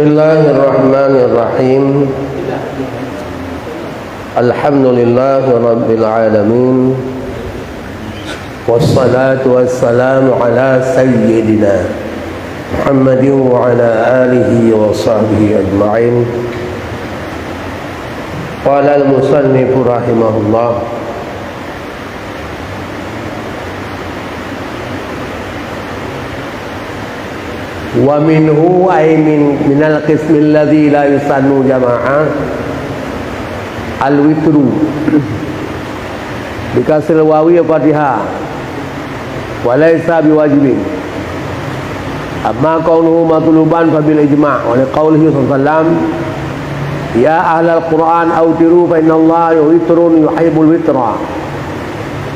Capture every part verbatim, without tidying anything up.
Bismillahirrahmanirrahim. Alhamdulillahirabbil alamin. Wassalatu wassalamu ala sayyidina Muhammadin wa ala alihi wa sahbihi ajma'in. Qala al-musannifu rahimahullah, wa minhu, ay min, minal qismil ladzi la yusannu jama'ah, al-witru, bi kasril wawi wa fatihah, wa laisa biwajibin. Amma kaunuhu matluban fa bil ijma', wa li qaulihi sallallahu alaihi wasallam, "Ya ahlal Qur'an, awtiru fa innallaha witrun yuhibbul witra."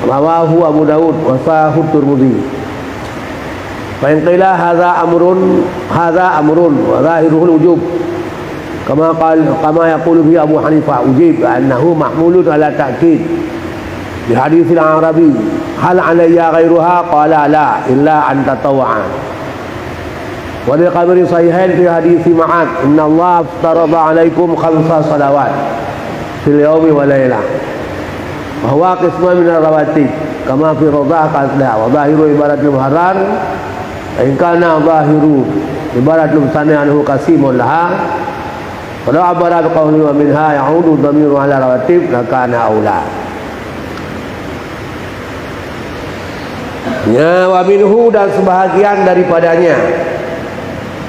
Rawahu Abu Daud wa sahahu Tirmidzi. Fa in qila hadza amrun, hadza amrun wa zahiruhul wujub, kama qal, kama yaqulu bihi Abu Hanifah, ujib annahu mahmulun ala ta'kid. Bi haditsil Arabi, "Hal alayya ghairuha?" Qala, "La, illa an tatawwa'a." Wa li khabari sahihain fi haditsi Ma'ad, "Innallaha aftarada alaikum khamsa salawat fil yaumi wa lailah." Wa huwa qismun minar rawatib, kama fi Rawdah qala, "Wa zahiru ibaratil muharrar, in kana zahiru ibaratil musanni anhu qasimun laha." Walau abara biqaulihi wa minha ya'udu dhamiru ala rawatib lakana aula. Ya, wa minhu, dan sebahagian daripadanya.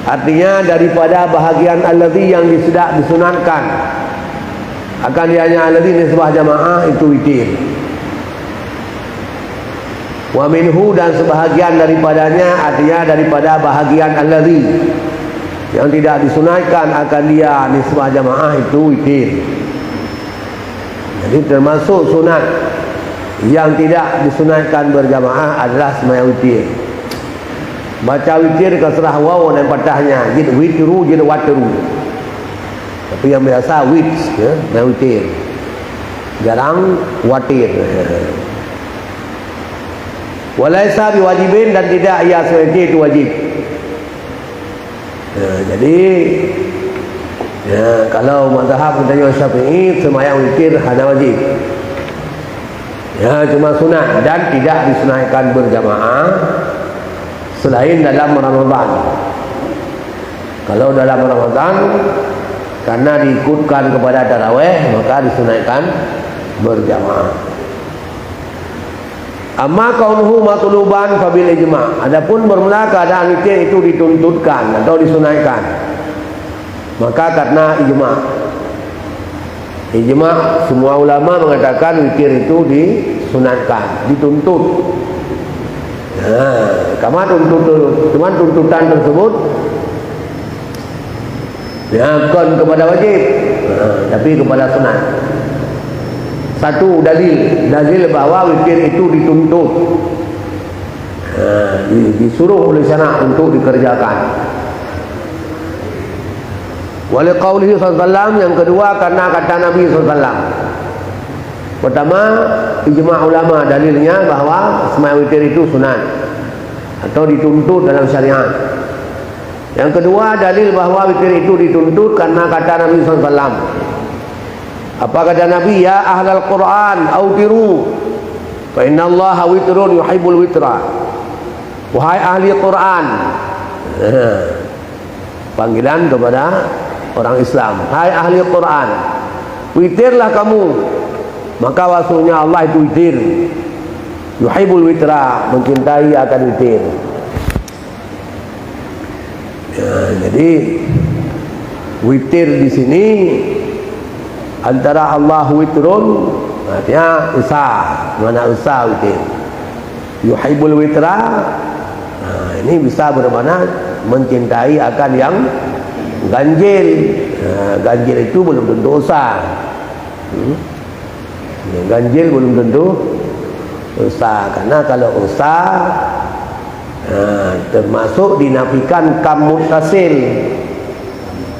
Artinya daripada bahagian alladzi yang disudah disunatkan. Akan dianya alladzi nisbah jamaah itu witir. Wa minhu, dan sebahagian daripadanya, artinya daripada bahagian alladzi yang tidak disunatkan akan dia nisbah jamaah itu witir. Jadi termasuk sunat yang tidak disunatkan berjamaah adalah sembahyang witir. Baca witir kasrah waw dan patahnya, jid witru, jid watru. Tapi yang biasa wit, ya, sembahyang witir. Jarang watir. Walaisa biwajibin, dan tidak ia sebagai itu wajib. Ya, jadi, ya, kalau mazhab geutanyoe Syafi'i, sembahyang witir hana wajib. Ya, cuma sunat dan tidak disunatkan berjamaah selain dalam Ramadan. Kalau dalam Ramadan, karena diikutkan kepada tarawih, maka disunatkan berjamaah. Amma kaunuhu matluban fabil ijma'. Adapun bermula keadaan witir itu dituntutkan atau disunatkan, maka karena ijma'. Ijma', semua ulama mengatakan witir itu disunatkan, dituntut. Nah, kama tuntut, cuman tuntutan tersebut ya, bukan kepada wajib, ha, tapi kepada sunat. Satu dalil, dalil bahwa witir itu dituntut. Ha, di-, disuruh oleh syarak untuk dikerjakan. Wa li qaulihi sallallahu alaihi wasallam, yang kedua karena kata Nabi sallallahu alaihi wasallam. Pertama, ijma' ulama dalilnya bahwa sembahyang witir itu sunat atau dituntut dalam syariat. Yang kedua, dalil bahwa witir itu dituntut karena kata Nabi sallallahu alaihi wasallam. Apa kata Nabi? "Ya ahlal Qur'an, autiru, fa innallaha witrun yuhibbul witra." Wahai ahli Quran. Panggilan kepada orang Islam. "Hai ahli Quran, witirlah kamu. Maka wasungnya Allah itu witir. Yuhibbul witra, mencintai akan witir." Ya, jadi witir di sini antara Allah witrun, artinya esa, mana esa witir. Yuhibbul witra, ha, ini bisa bermakna mencintai akan yang ganjil. Ha, ganjil itu belum tentu esa. Hmm? Ya, ganjil belum tentu esa. Karena kalau esa, ha, termasuk dinafikan kam muttasil.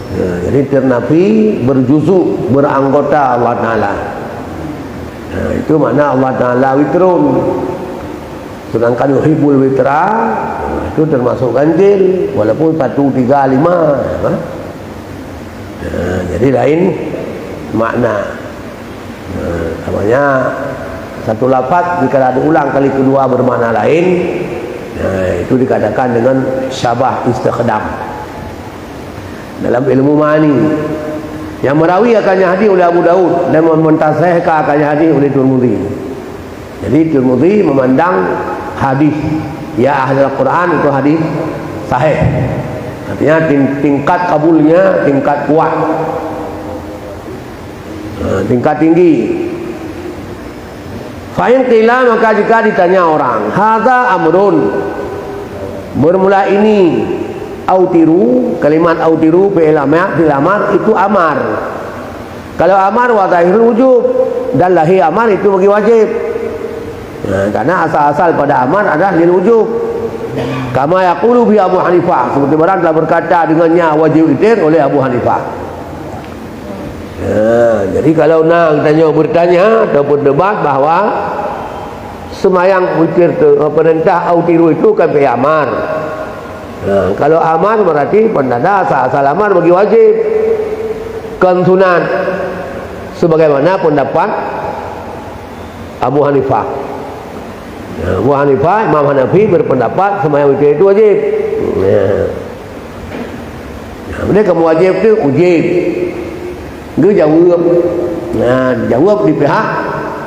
Ha, jadi ternafi berjuzuk, beranggota Allah Ta'ala. Ha, itu makna Allah Ta'ala witrun. Sedangkan yuhibbul witra, ha, itu termasuk ganjil, walaupun satu, tiga, lima. Ha? Jadi lain makna. Nah, namanya satu lafaz jika diulang kali kedua bermakna lain, nah, itu dikatakan dengan syabah istikhdam. Dalam ilmu ma'ani, yang merawi akannya hadis oleh Abu Daud dan mentasahihkan akannya hadis oleh Tirmidzi. Jadi Tirmidzi memandang hadis ya ahlul Quran itu hadis sahih. Artinya ting-, tingkat kabulnya tingkat kuat. Ha, tingkat tinggi. Fa'in qila, maka jika ditanya orang, hadza amrun, bermula ini, autiru, kalimat autiru fi'il amar, fi'il amar itu amar. Kalau amar wa zahirul wujub, dan lahir amar itu bagi wajib. Nah, karena asal-asal pada amar adalah lil wujub. Kama yaqulu bi Abu Hanifah, seperti barang telah berkata dengannya wajib witir oleh Abu Hanifah. Ya, jadi kalau na geutanyoe bertanya ataupun debat bahwa semayang witir tu, perintah autiru itu kan fi'il amar. Nah, kalau amar berarti pendada asal-asal amar bagi wajib, kon sunat. Sebagaimana pendapat Abu Hanifah. Nah, Abu Hanifah, Imam Hanafi berpendapat semayang witir itu wajib. Nah. Nah, benda kamu wajib tu wajib. Geujaweueb. Nah, jaweueb di pihak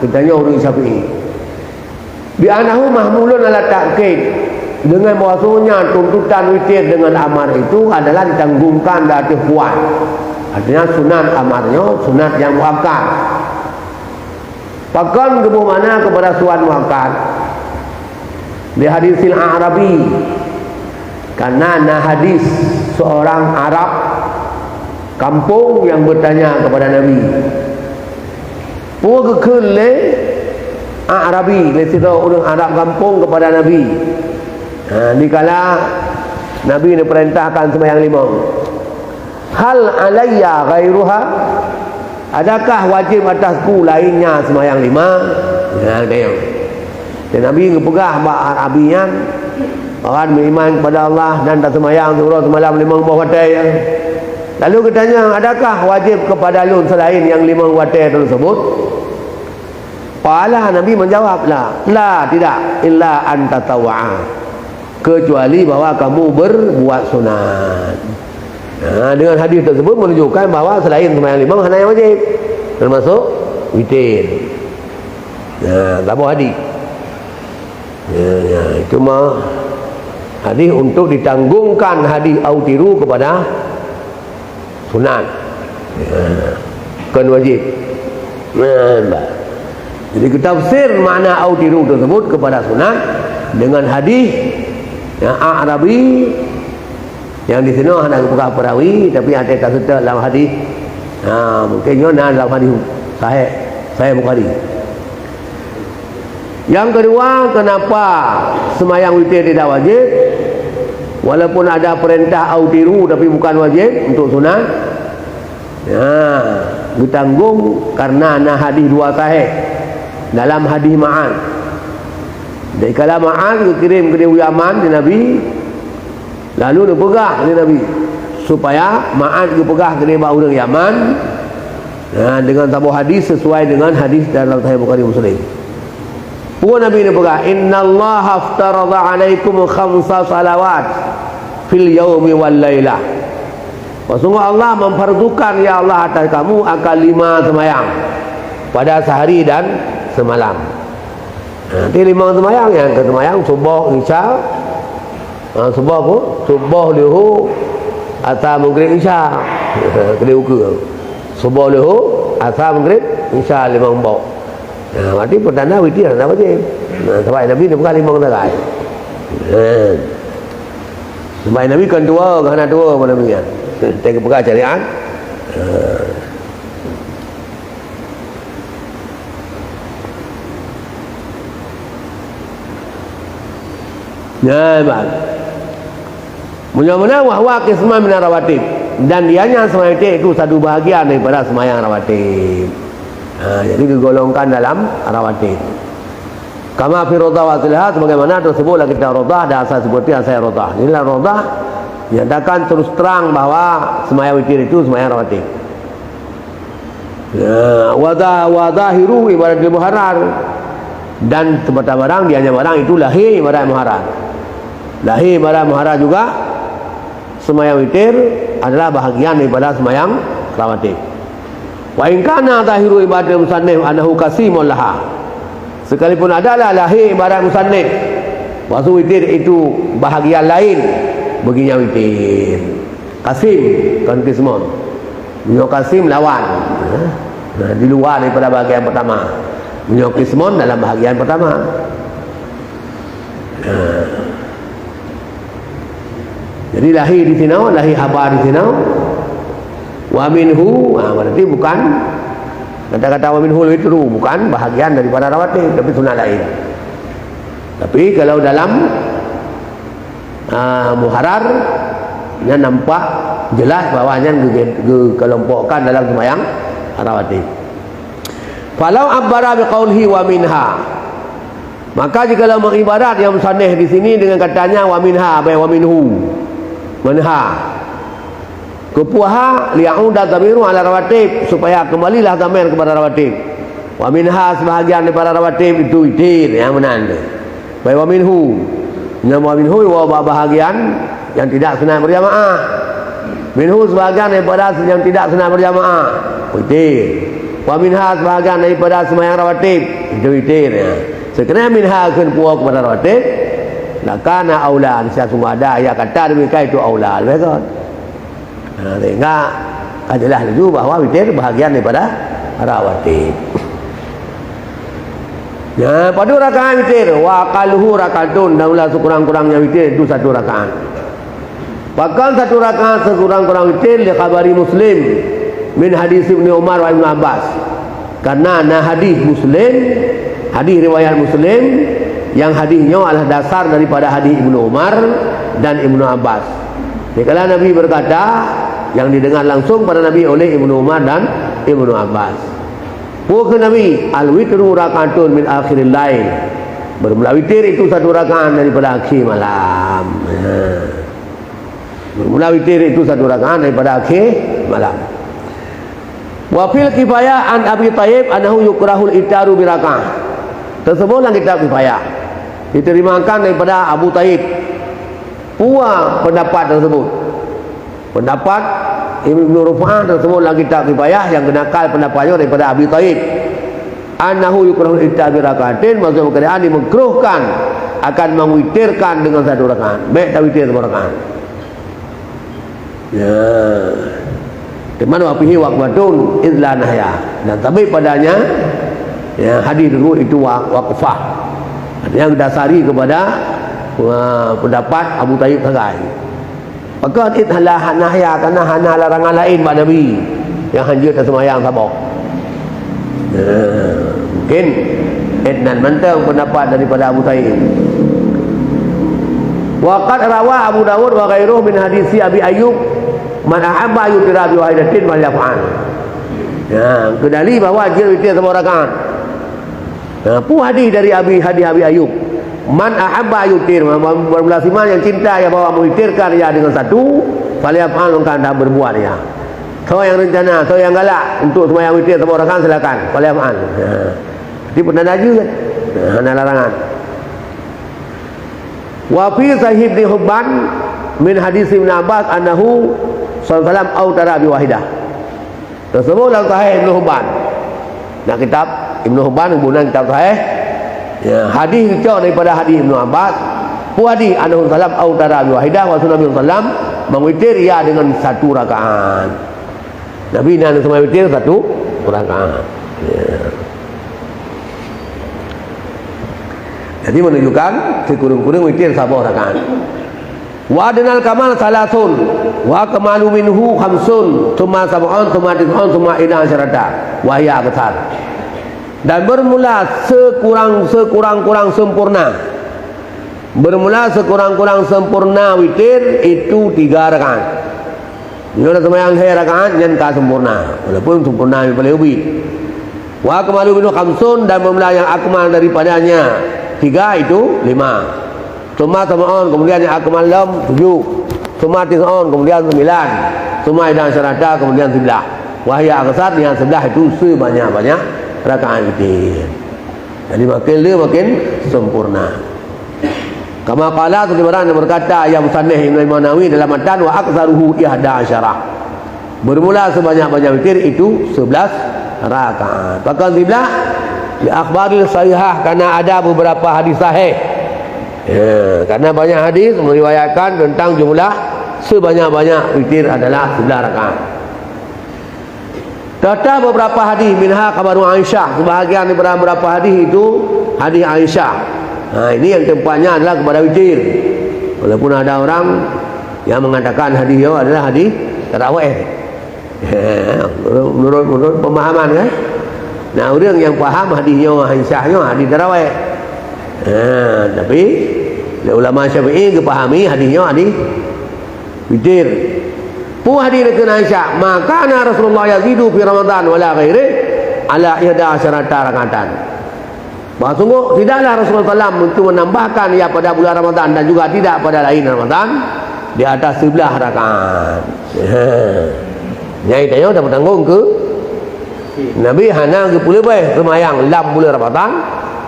geutanyoe ureuëng Syafi'i. Bi annahu mahmulun ala ta'kid, dengan bahwasanya tuntutan witir dengan amar itu adalah ditanggungkan di atas kuat. Artinya sunat amar nyoe sunat yang muakkad. Pakon geubeuh makna kepada sunat muakkad? Di hadisil Arabi, karena na hadis seorang Arab kampung yang bertanya kepada Nabi. Peue geukheun lé Arabi, lé sidroe ureuëng Arab gampông keupada Nabi, ha, dikala Nabi neupeurintahkan seumayang limong. "Hal alayya ghairuha?" Adakah wajéb atasku lainnya seumayang lima? Nah, tanyong. Dan Nabi geupeugah bak Arabi nyan, "Awak meuiman kepada Allah dan taseumayang siuroe seumalam limong boh watée." Lalu geutanyong, "Adakah wajéb kepada lôn selain nyang limong watée tersebut?" Qala, Nabi menjawab, "La, la, tidak, illa an tatawwa'a, kecuali bahwa kamu berbuat sunat." Nah, dengan hadis tersebut menunjukkan bahwa selain sembahyang lima hana yang wajib, termasuk witir. Nah, tambah hadis. Ya, ya, itu mah hadis untuk ditanggungkan hadis autiru kepada sunat. Ya, bukan wajib. Nah, nampak. Jadi, kita tafsir makna autiru tersebut kepada sunat dengan hadis yang Arabi yang di sini hana geupeugah perawi, tapi ada tak serta dalam hadis. Ha, mungkin nyoe na dalam hadis sahih, sahih Bukhari. Yang kedua, kenapa sembahyang witir tidak wajib? Walaupun ada perintah autiru, tapi bukan wajib untuk sunat. Ya, ditanggung karena na hadis dua sahih dalam hadis Ma'ad. Dari kala Ma'ad geukirim ke Yaman di Nabi, lalu neupeugah lé Nabi supaya Ma'ad geupeugah keudeh bak ureuëng Yaman, ha, dengan saboh hadis sesuai dengan hadis dalam Sahih Bukhari Muslim. Peue Nabi neupeugah, "Innallaha aftaradha alaikum khamsa salawat fil yaumi wal lailah." Sungguh Allah memfardukan, ya Allah, atas kamu akan lima sembahyang pada sehari dan semalam. Ha, nanti lima sembahyang, nyang keu sembahyang suboh, isya, ha, suboh ku, suboh, luhur, asa, maghrib, isya. Keuneuk ukeue. Suboh, luhur, asa, maghrib, isya, limong boh. Ha, berarti pertanda witir hana wajib. Nah, sebab Nabi neupeugah limong sagai. Ha. Sebab Nabi kan dua, hana dua pun Nabi kan. Tengok peugah syariat. Ha. Nyan, bah. Meunyoe meunan, wa huwa qisman minar rawatib. Dan dianya seumayang witir itu satu bahagian daripada seumayang rawatib. Ha, jadi geugolongkan dalam rawatib. Kama fi Rawdah wa asliha, sebagaimana tersebut dalam kitab Rawdah dan asal seperti asal Rawdah. Jadi dalam Rawdah dinyatakan terus terang bahwa seumayang witir itu seumayang rawatib. Ya, wa za-, wa zahiru ibarat muharrar. Dan teupeu barang, di anya barang itu lahé ibarat muharrar. Lahé ibarat muharrar juga, seumayang witir adalah bahagian daripada seumayang rawatib. Wa in kana zahiru ibarat musannif annahu qasimul laha. Sekalipun adalah lahé ibarat musannif, bahwa witir itu bahagian lain bagi nyang witir. Qasim, kon qismun. Meunyoe qasim lawan. Nah, di luar daripada bahagian pertama. Meunyoe qismun dalam bahagian pertama. Nah. Jadi lahé di sinoe, lahé haba di sinoe. Wa minhu, ha, berarti bukan kata-kata wa minhu witru, bukan bahagian daripada rawatib, tapi sunat lain. Tapi kalau dalam, ha, muharrar, nyan nampak jelas bahwa nyan geuge-, geukelompokkan dalam sembahyang rawatib. Falau abbara biqaulihi wa minha. Maka jikalau mengibarat nyang musannif di sini dengan katanya wa minha, baik wa minhu. Minha. Keupeue ha, liyauda dhamiru ala rawatib, supaya kembalilah dhamir kepada rawatib. Wa minha, sebahagian daripada rawatib itu witir, nyang meunan tu. Baik wa minhu. Nyang wa minhu, wa ba-, bahagian yang tidak sunat berjamaah. Minhu, sebahagian daripada yang tidak sunat berjamaah. Witir. Wa minha, sebahagian daripada sembahyang rawatib. Itu witir, ya. Sekiranya minha keupeue kepada rawatib, lakana aula, niscaya sungguh ada, ya, kata demikian itu aula, lebih kot. Ha, sehingga ka jelas laju bahwa witir bahagian daripada rawatib. Ya, padum rakaat witir, wa aqalluhu rak'atun, dan ulah sekurang-kurangnya witir itu satu rakaat. Pakon satu rakaat sekurang-kurang witir, li khabari Muslim min hadis Ibnu Umar wa Ibnu Abbas. Karena na hadis Muslim, hadis riwayat Muslim, yang hadis nyoe adalah dasar daripada hadis Ibnu Umar dan Ibnu Abbas. Dikala Nabi berkata, yang didengar langsung pada Nabi oleh Ibnu Umar dan Ibnu Abbas. Peue kheun Nabi, "Al-witru rak'atun min akhiril lail." Bermula witir itu satu rakaat daripada akhir malam. Ha. Bermula witir itu satu rakaat daripada akhir malam. Wa fil Kifayah an Abi Thaib annahu yukrahul itaru bi rak'ah. Tersebut dalam kitab Kifayah. Diterimakan daripada Abu Thaib. Peue pendapat tersebut? Pendapat Ibnu Rufa'ah tersebut dalam kitab Kifayah yang geunakal pendapat nyoe daripada Abi Thaib. Annahu yukrahul itaru bi rak'atin, maksud peukiraan dimakruhkan akan mengwitirkan dengan satu rakaat. Baik tawitir satu rakaat. Ya. Teuma wa fihi waqfatun idz la nahya. Dan tabé padanya, ya, hadis tersebut itu wa-, waqfah. Artinya dasari kepada, uh, pendapat Abu Thaib sagai. Maka idz la nahya, karena hana larangan lain bak Nabi yang hanjeuet taseumayang saboh. Nah, mungkin, eh, nan mantong pendapat daripada Abu Thaib. Wa qad rawa Abu Dawud wa ghairuhu min hadisi Abi Ayyub, "Man ahabba yutira bi wahidatin falyaf'al." Nah, keudali bahwa jeuet witir saboh rakaat. Nah, peue hadis dari Abi, hadis Abi Ayyub. "Man ahabba yutir," barang siapa yang cinta ia bahwa mengwitirkan ia dengan satu, falyaf'al, maka hendaklah berbuat ia. Soe nyang rencana, soe nyang galak untuk sembahyang witir saboh rakaat, silakan. Falyaf'al. Ha. Jadi, peureunah laju kan? Ha, hana larangan. Wa fi Sahih Ibnu Hibban min hadis Ibnu Abbas annahu sallallahu alaihi wasallam autara bi wahidah. Tersebut dalam Sahih Ibnu Hibban. Nah, kitab Ibnu Hibban, geunan kitab Sahih. Ya, hadis geucok daripada hadis Ibnu Abbas. Peue hadis, annahu sallam autara bi wahidah, bahwa Nabi sallam mengwitir ia dengan satu rakaat. Nabi na seumayang witir satu rakaat. Ya. Jadi menunjukkan sikureueng-kureueng witir saboh rakaat. Wa adnal kamal salasun, wa akmalu minhu khamsun, tsumma sab'un, tsumma tis'un, tsumma ihda asyarata, wa hiya aktsar. Dan bermula sekurang, sekurang-kurang sempurna. Bermula sekurang-kurang sempurna witir itu tiga rakaat. Meunyoe na seumayang lhèe rakaat, nyan ka sempurna, walaupun sempurna nyang paleng ubit. Wa akmalu minhu khamsun, dan bermula yang akmal daripadanya tiga, itu lima. Tsumma sab'un, kemudian yang akmal lom, tujuh. Tsumma tis'un, kemudian sembilan. Tsumma ihda asyarata, kemudian sebelas. Wahya aksar, yang sebelah itu sebanyak-banyak rakaat witir. Jadi makin le makin sempurna. Kama qala, seperti barang yang berkata ya musannif Imam Nawawi dalam matan, "Wa aktsaruhu ihda asyara." Bermula sebanyak-banyak witir itu sebelas rakaat. Pakon sebelas? Li akhbaril sahihah, karena ada beberapa hadis sahih. Ya, karena banyak hadis meriwayatkan tentang jumlah sebanyak-banyak witir adalah sebelas rakaat. Tata beberapa hadis, minha khabaru Aisyah, sebahagian daripada beberapa hadis itu hadis Aisyah. Ha, ini yang tempatnya adalah kepada witir. Walaupun ada orang yang mengatakan hadis itu adalah hadis tarawih. Menurut, menurut, menurut pemahaman kan. Nah, orang yang paham hadis nyoe Aisyah nyoe hadis tarawih. Ha, tapi ulama Syafi'i gepahami hadis nyoe hadis witir. Peue hadis dikeue Aisyah, "Ma kana Rasulullah yazidu fi Ramadan wala ghairi ala ihda asyarata rakatan." Bahwa sungguh tidaklah Rasulullah sallam untuk menambahkan ia pada bulan Ramadan dan juga tidak pada lain Ramadan di atas sebelas rakaat. Nyai tanyoe dah bertanggung ke Nabi hana geupeuleubeh seumayang lam bulan Ramadan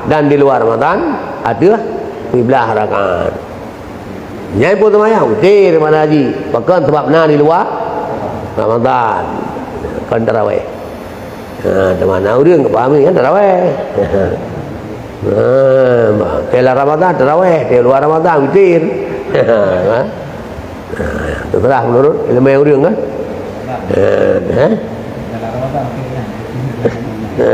dan di luar Ramadan ateueh sebelas rakaat. Nyai pun seumayang, witir mana haji. Pakon sabab na di luar Ramadan. Kon tarawih. Ha, teuma na ureueng geupahami kan tarawih. Ha, bah, keu lam Ramadan tarawih, keu luar Ramadan witir. Ha, terserah menurut ilmu ureueng kan. Ha, eh? Ha.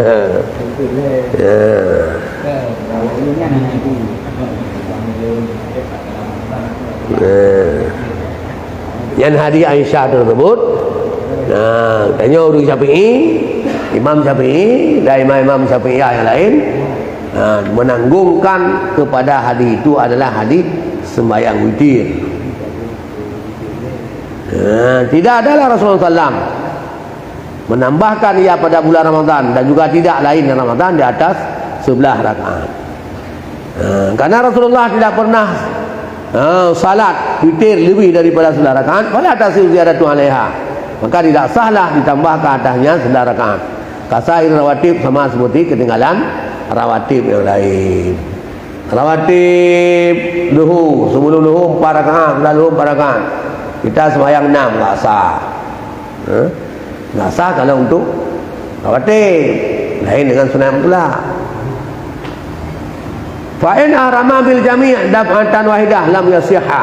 Nah, nyan hadis Aisyah tersebut. Nah, tanyoe ureueng Syafi'i, Imam Syafi'i dan imam-imam Syafi'iyah yang lain, nah, menanggungkan kepada hadis itu adalah hadis sembahyang witir. Nah, tidak adalah Rasulullah sallam menambahkan ia pada bulan Ramadan dan juga tidak lain Ramadan di atas sebelas rakaat. Ha, karena Rasulullah tidak pernah, ha, salat witir lebih daripada sebelas rakaat, fala tasih ziyadatu alaiha. Maka tidak sahlah ditambah ke atasnya sebelas rakaat. Kasair rawatib, sama seperti ketinggalan rawatib yang lain. Rawatib duhur, sebelum duhur empat rakaat, setelah duhur empat rakaat. Kita sembahyang enam, tak sah. Ha? Nggak sah kalau untuk rawatib. Lain dengan sunat mutlak. Fa in ahrama bil jami' daf'atan wahidah lam yasihha.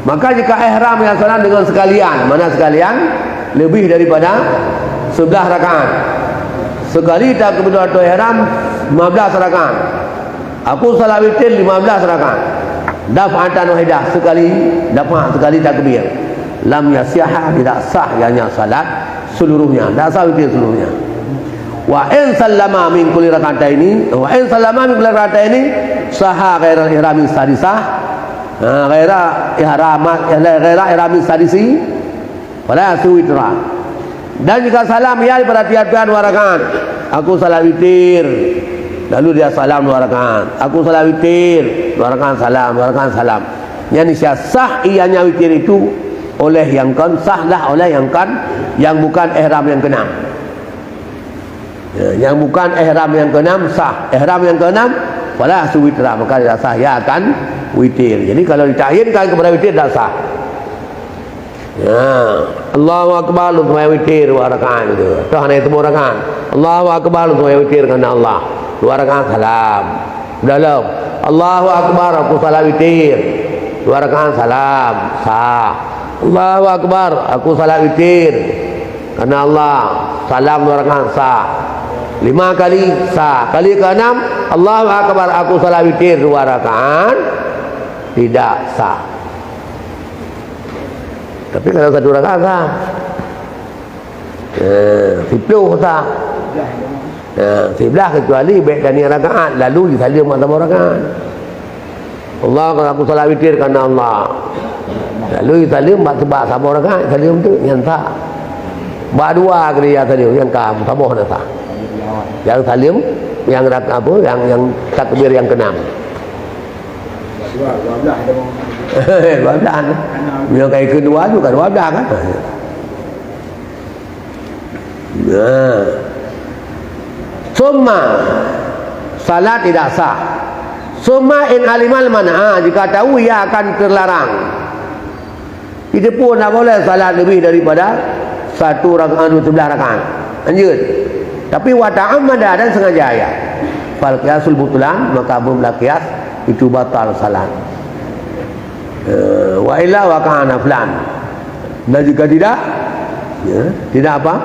Maka jika ihram ia sallam dengan sekalian, mana sekalian? Lebih daripada sebelas rakaat. Sekali takbiratul ihram lima belas rakaat. Aku salat witir lima belas rakaat. Daf'atan wahidah, sekali dafa', sekali takbir. Lam yasihha, tidak sah ianya salat seluruhnya. Tidak sah witir seluruhnya. Wa in sallama min kulli rak'ataini, wa in sallama min kulli rak'ataini, sahha ghairal ihrami sadisah. Ha, ghaira ihramat, ghaira ihrami sadisi. Fala yasih witra. Dan jika salam ia daripada tiap-tiap dua rakaat, aku salat witir, lalu dia salam dua rakaat, aku salat witir, dua rakaat salam, dua rakaat salam. Yang sah ianya witir itu oleh yang kon, sahlah oleh yang kon, yang bukan ihram yang keenam. Ya, yang bukan ihram yang keenam sah. Ihram yang keenam, fala yasih witra, maka tidak sah ia akan witir. Jadi kalau ditakyinkan kepada witir, tidak sah. Ya, Allahu Akbar, lôn seumayang witir dua rakaat gitu. Toh hana teumé rakaat. Allahu Akbar, lôn seumayang witir karena Allah. Dua rakaat salam. Dalam. Allahu Akbar, aku salat witir. Dua rakaat salam. Sah. Allahu Akbar, aku salat witir karena Allah. Salam dua rakaat sah. Lima kali sah. Kali keenam, Allahu Akbar, aku salat witir dua rakaat. Tidak sah. Tapi kalau satu rakaat sah. Eh, siploh sah. Eh, siblah kecuali baik tani rakaat lalu disaleuem bak saboh rakaat. Allah, kalau aku salat witir karena Allah. Lalu disaleuem bak, bak saboh rakaat, saleuem tu nyan sah. Bak dua kali ya saleuem, nyang ka saboh na sah. Yang saleuem, yang rak-, apa, yang, yang takbir yang keenam. Dua belas. Dua belas. Yang kai kedua tu kan dua belas kan? Nah. Summa, salat tidak sah. Summa in alimal man'a, jika tahu ia akan terlarang. Itu pun tak boleh salat lebih daripada satu rakaat, dua belas rakaat. Lanjut. Tapi wa ta'ammada, dan sengaja ia. Fal qiyasul butlan, maka apabila qiyas, itu batal salat. Eh, wa illa waqa'a naflan. Dan jika tidak, ya, tidak apa?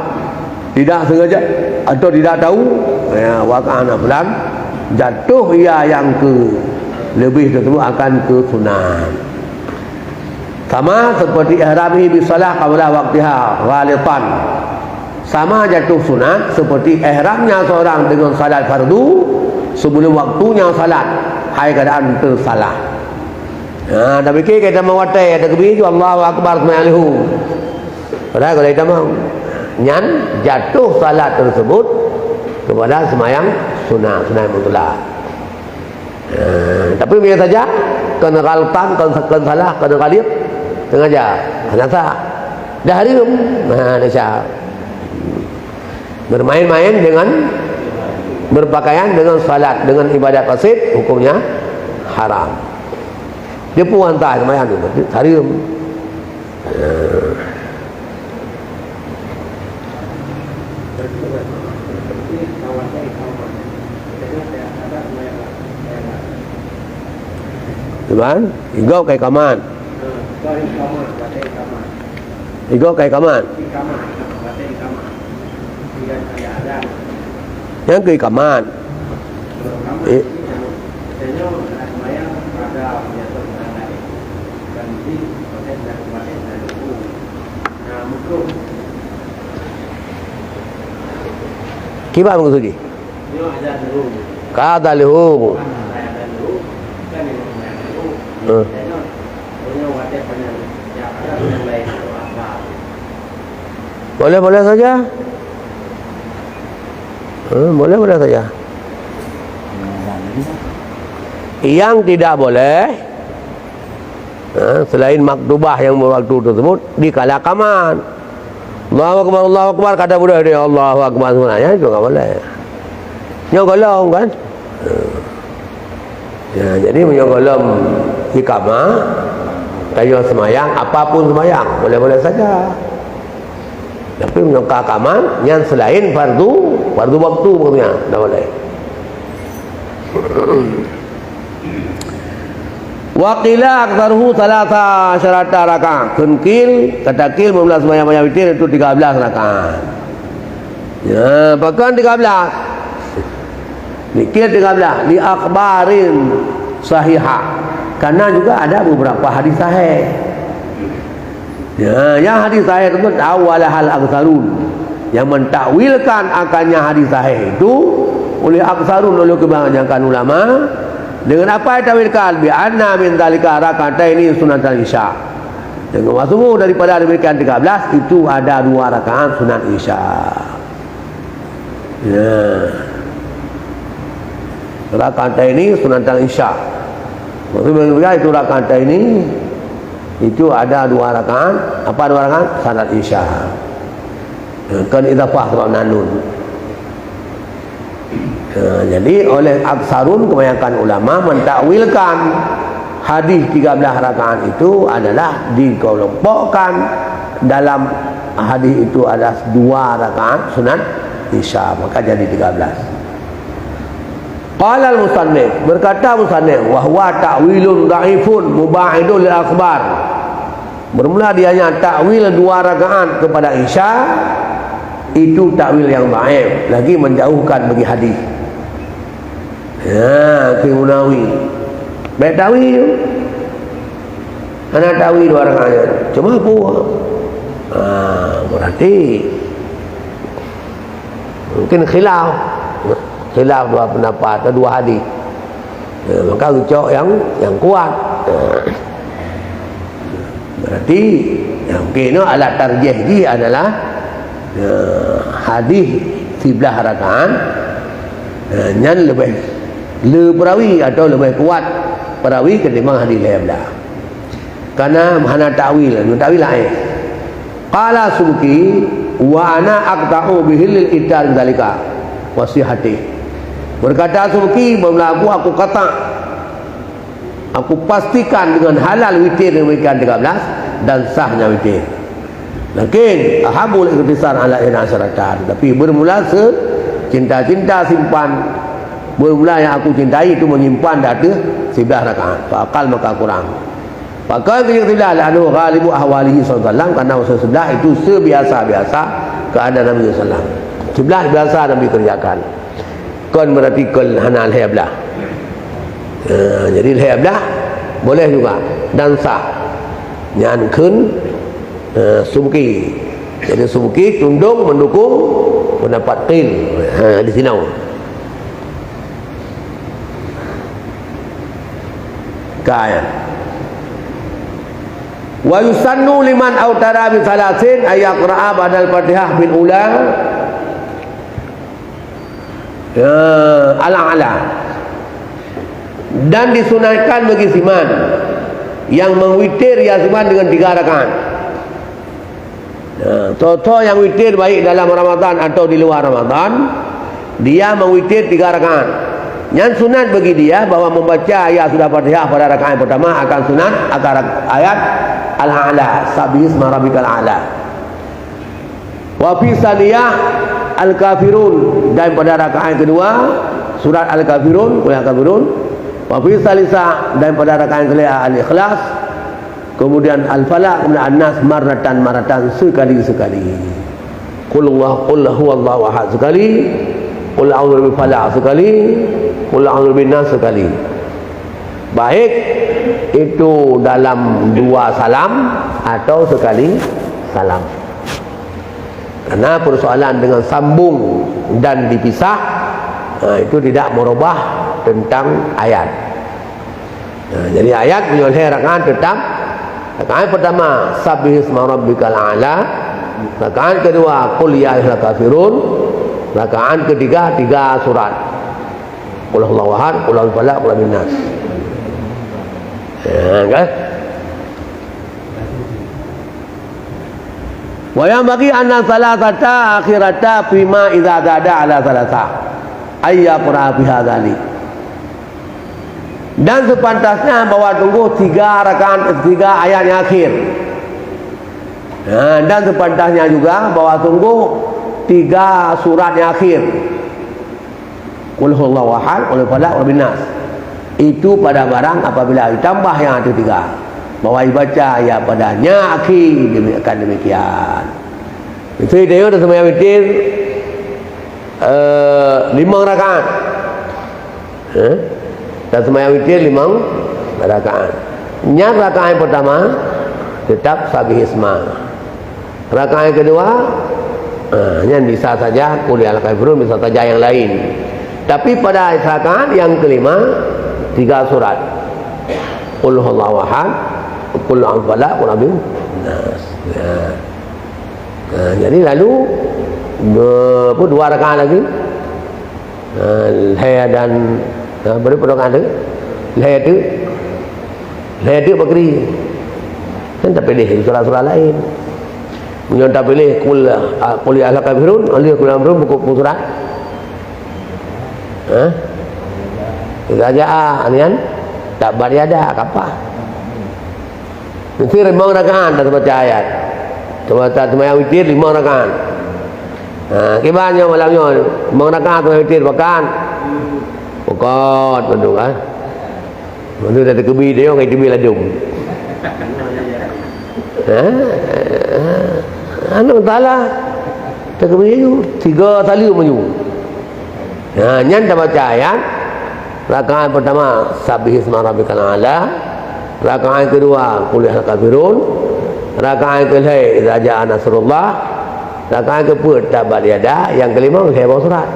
Tidak sengaja atau tidak tahu, ya, waqa'a naflan, jatuh ia yang ke lebih tersebut akan ke sunat. Sama seperti ihramihi bis salah qabla waqtiha ghalitan. Sama jatuh sunat seperti ihramnya seorang dengan salat fardu sebelum waktunya salat, hai keadaan tersalah. Ha, dah fikir kita mau watèe, ada kebi, Allahu Akbar, semayang leuhô. Padahal kalau kita mau, nyan jatuh salat tersebut kepada semayang sunat, sunat mutlak. Eh, tapi biasa saja, kena ghaltan, kena, kena salah, kena ghalib, sengaja, hana sah. Dah haram. Nah, dah sah. Bermain-main dengan, berpakaian dengan salat, dengan ibadat fasid, hukumnya haram. Dia pun antah semayang tu, haram. Eh. Cuman, igop kai kamat. Igop kai kamat. Nyang keu kamat. Eh. Kiban maksud jih? Ka ada leuhô. Eh. Boleh-boleh saja. Eh, boleh-boleh saja. Yang tidak boleh, eh, selain maktubah yang waktu tersebut, dikala kamat. Allahu Akbar, Allahu Akbar, kata budak dia, Allahu Akbar, sebenarnya itu enggak boleh. Nyoe golom, kan? Ya, jadi meunyoe golom iqamah, tanyoe seumayang, apapun seumayang, boleh-boleh saja. Tapi meunyoe ka kamat, nyan selain fardu, fardu waktu maksudnya, tak boleh. Wa qila aktsaruhu tsalatsa asyarata rakaat. Kheun qil, kata qil, meunyoe seumayang-seumayang witir itu tiga belas rakaat. Ya, pakon tiga belas? Qil tiga belas, li akhbarin sahihah. Karena juga ada beberapa hadis sahih. Ya, yang hadis sahih tersebut awwalahal aktsarun. Yang mentakwilkan akannya hadis sahih itu oleh aktsarun, oleh kebanyakan ulama. Dengan apa ditakwilkan? Bi anna min dzalika rak'ataini sunnatal isya. Dengan sungguh daripada demikian tiga belas itu ada dua rakaat sunat isya. Ya. Rak'ataini sunnatal isya. Maksud mereka itu rak'ataini itu ada dua rakaat. Apa dua rakaat? Salat isya. Ya, kan idafah sebab nanun. Ya, jadi oleh aksarun kebanyakan ulama mentakwilkan hadis tiga belas rakaat itu adalah dikelompokkan dalam hadis itu adalah dua rakaat sunat isya, maka jadi tiga belas. Qala al-musannif, berkata musannif, wa huwa ta'wilun dhaifun muba'idun lil akhbar. Bermula dianya takwil dua rakaat kepada isya, itu takwil yang dhaif, lagi menjauhkan bagi hadis. Ya, Imam Nawawi. Baik takwil. Hana takwil dua rakaat. Cuma apa? Ha, berarti mungkin khilaf. Khilaf dua pendapat atau dua hadis. Ya, maka geucok yang, yang kuat. Ya. Berarti, ya, mungkin alat tarjih jih adalah, ya, hadis siblah rakaat, ya, nyan lebih le perawi atau lebih kuat perawi ketimbang hadis lhèe blah. Karena hana takwil, takwil laén. Qala Subki, Wa ana aqta'u bihil itar dzalika wa sihhati. Berkata Subki, "Mula aku, aku kata, aku pastikan dengan halal witir demikian tiga belas dan sahnya witir. Lakin ahabul ikhtisar ala ihda asyarata, tapi bermula secinta-cinta simpan, bermula yang aku cintai itu menyimpan di atas sebelas rakaat. Fa aqal, maka kurang." Pakon keu nyang sebelah, la'annahu ghalibu ahwalihi sallallahu alaihi wasallam, karena Rasul sebelah itu sebiasa-biasa keadaan Nabi sallallahu alaihi wasallam. Sebelah biasa Nabi kerjakan. Kon berarti kon hana lhèe blah. Ha, jadi lhèe blah boleh juga dan sah. Nyan kheun, ha, Subki. Jadi Subki condong mendukung pendapat qil. Ha, di sinoe. Ka, ya. Wa yusannu liman autara bi salasin ay yaqra'a ba'dal Fatihah bil ula, ya, al-a'la. Dan disunatkan bagi siman yang mengwitir ya siman dengan tiga rakaat. Nah, soe-soe nyang witir baik dalam Ramadan atau di luar Ramadan, dia mengwitir tiga rakaat. Nyan sunat bagi dia bahwa membaca ayat sudah Fatihah pada rakaat yang pertama akan sunat akan rak-, ayat Al-A'la, Sabbihisma Rabbikal A'la. Wa fi tsaniyah Al-Kafirun, dan pada rakaat kedua surat Al-Kafirun, Qul ya Kafirun. Wa fi tsalitsah, dan pada rakaat kelima Al-Ikhlas. Kemudian Al-Falaq, kemudian An-Nas, marratan, marratan, sekali-sekali. Qul huwa-, Qul huwallahu ahad sekali, Qul a'udzu birabbil falaq sekali, Qul a'udzu birabbin nas sekali. Baik itu dalam dua salam atau sekali salam. Karena persoalan dengan sambung dan dipisah, ha, itu tidak merubah tentang ayat. Nah, jadi ayat meunyoe lhèe rakaat tetap, rakaat pertama, Sabbihisma Rabbikal A'la, rakaat kedua, Qul ya ayyuhal kafirun, rakaat ketiga, tiga surat. Qul huwallahu ahad, Qul a'udzu birabbil falaq, Qul a'udzu birabbin nas. Ya, kan? Wa yanbaghi anna tsalatsata akhirata fima idza zada ala tsalatsa ay yaqra fiha dzalik. Dan sepantasnya bahwa sungguh tiga rakaat, tiga ayat yang akhir. Ha, dan sepantasnya juga bahwa sungguh tiga surat yang akhir. Qul huwallahu ahad, Qul falaq, Qul birabbin nas. Itu pada barang apabila ditambah yang ada tiga. Bahwa dibaca ayat padanya akhir demi-, akan demikian. Itu dia dah sembahyang witir, eh, lima rakaat. Eh? Dan sembahyang witir lima rakaat. Nyan rakaat yang pertama tetap Sabbihisma. Rakaat yang kedua, ah, nyan bisa saja Qul ya ayyuhal kafirun, bisa saja yang lain. Tapi pada rakaat yang kelima, tiga surat. Qul huwallahu ahad, Qul a'udzu falaq, Qul a'udzu nas. Ya. Ha, jadi lalu, dua, apa, dua rakaat lagi. Ha, lhèe dan, ha, berapa rakaat tu? Lhèe tu. Lhèe tu bakri. Kan tapiléh surah-surah lain. Meunyoe tapiléh Qul, ah, Qul ya ayyuhal kafirun, alih Qul ya ayyuhal kafirun, buku, buku surah. Ha? Idza jaa, ni kan? Tabbat yada, kapah. Mesti limong rakaat dah baca ayat. Sebaca sembahyang witir limong rakaat. Ha, kiban nyoe malam nyoe, limong rakaat sembahyang witir, pakat. Pakat, betul kan? Betul dah terkebi dia, orang itu ladum. Ha? Anak Taala terkebi itu, tiga kali maju. Ha, nyan dah baca ayat. Rakaat pertama, Sabbihisma Rabbikal A'la. Rakaat kedua, Qul ya ayyuhal kafirun. Rakaat kelhèe, Idza jaa nasrullah. Rakaat keempat, Tabbat yada. Yang kelima, lhèe boh surat.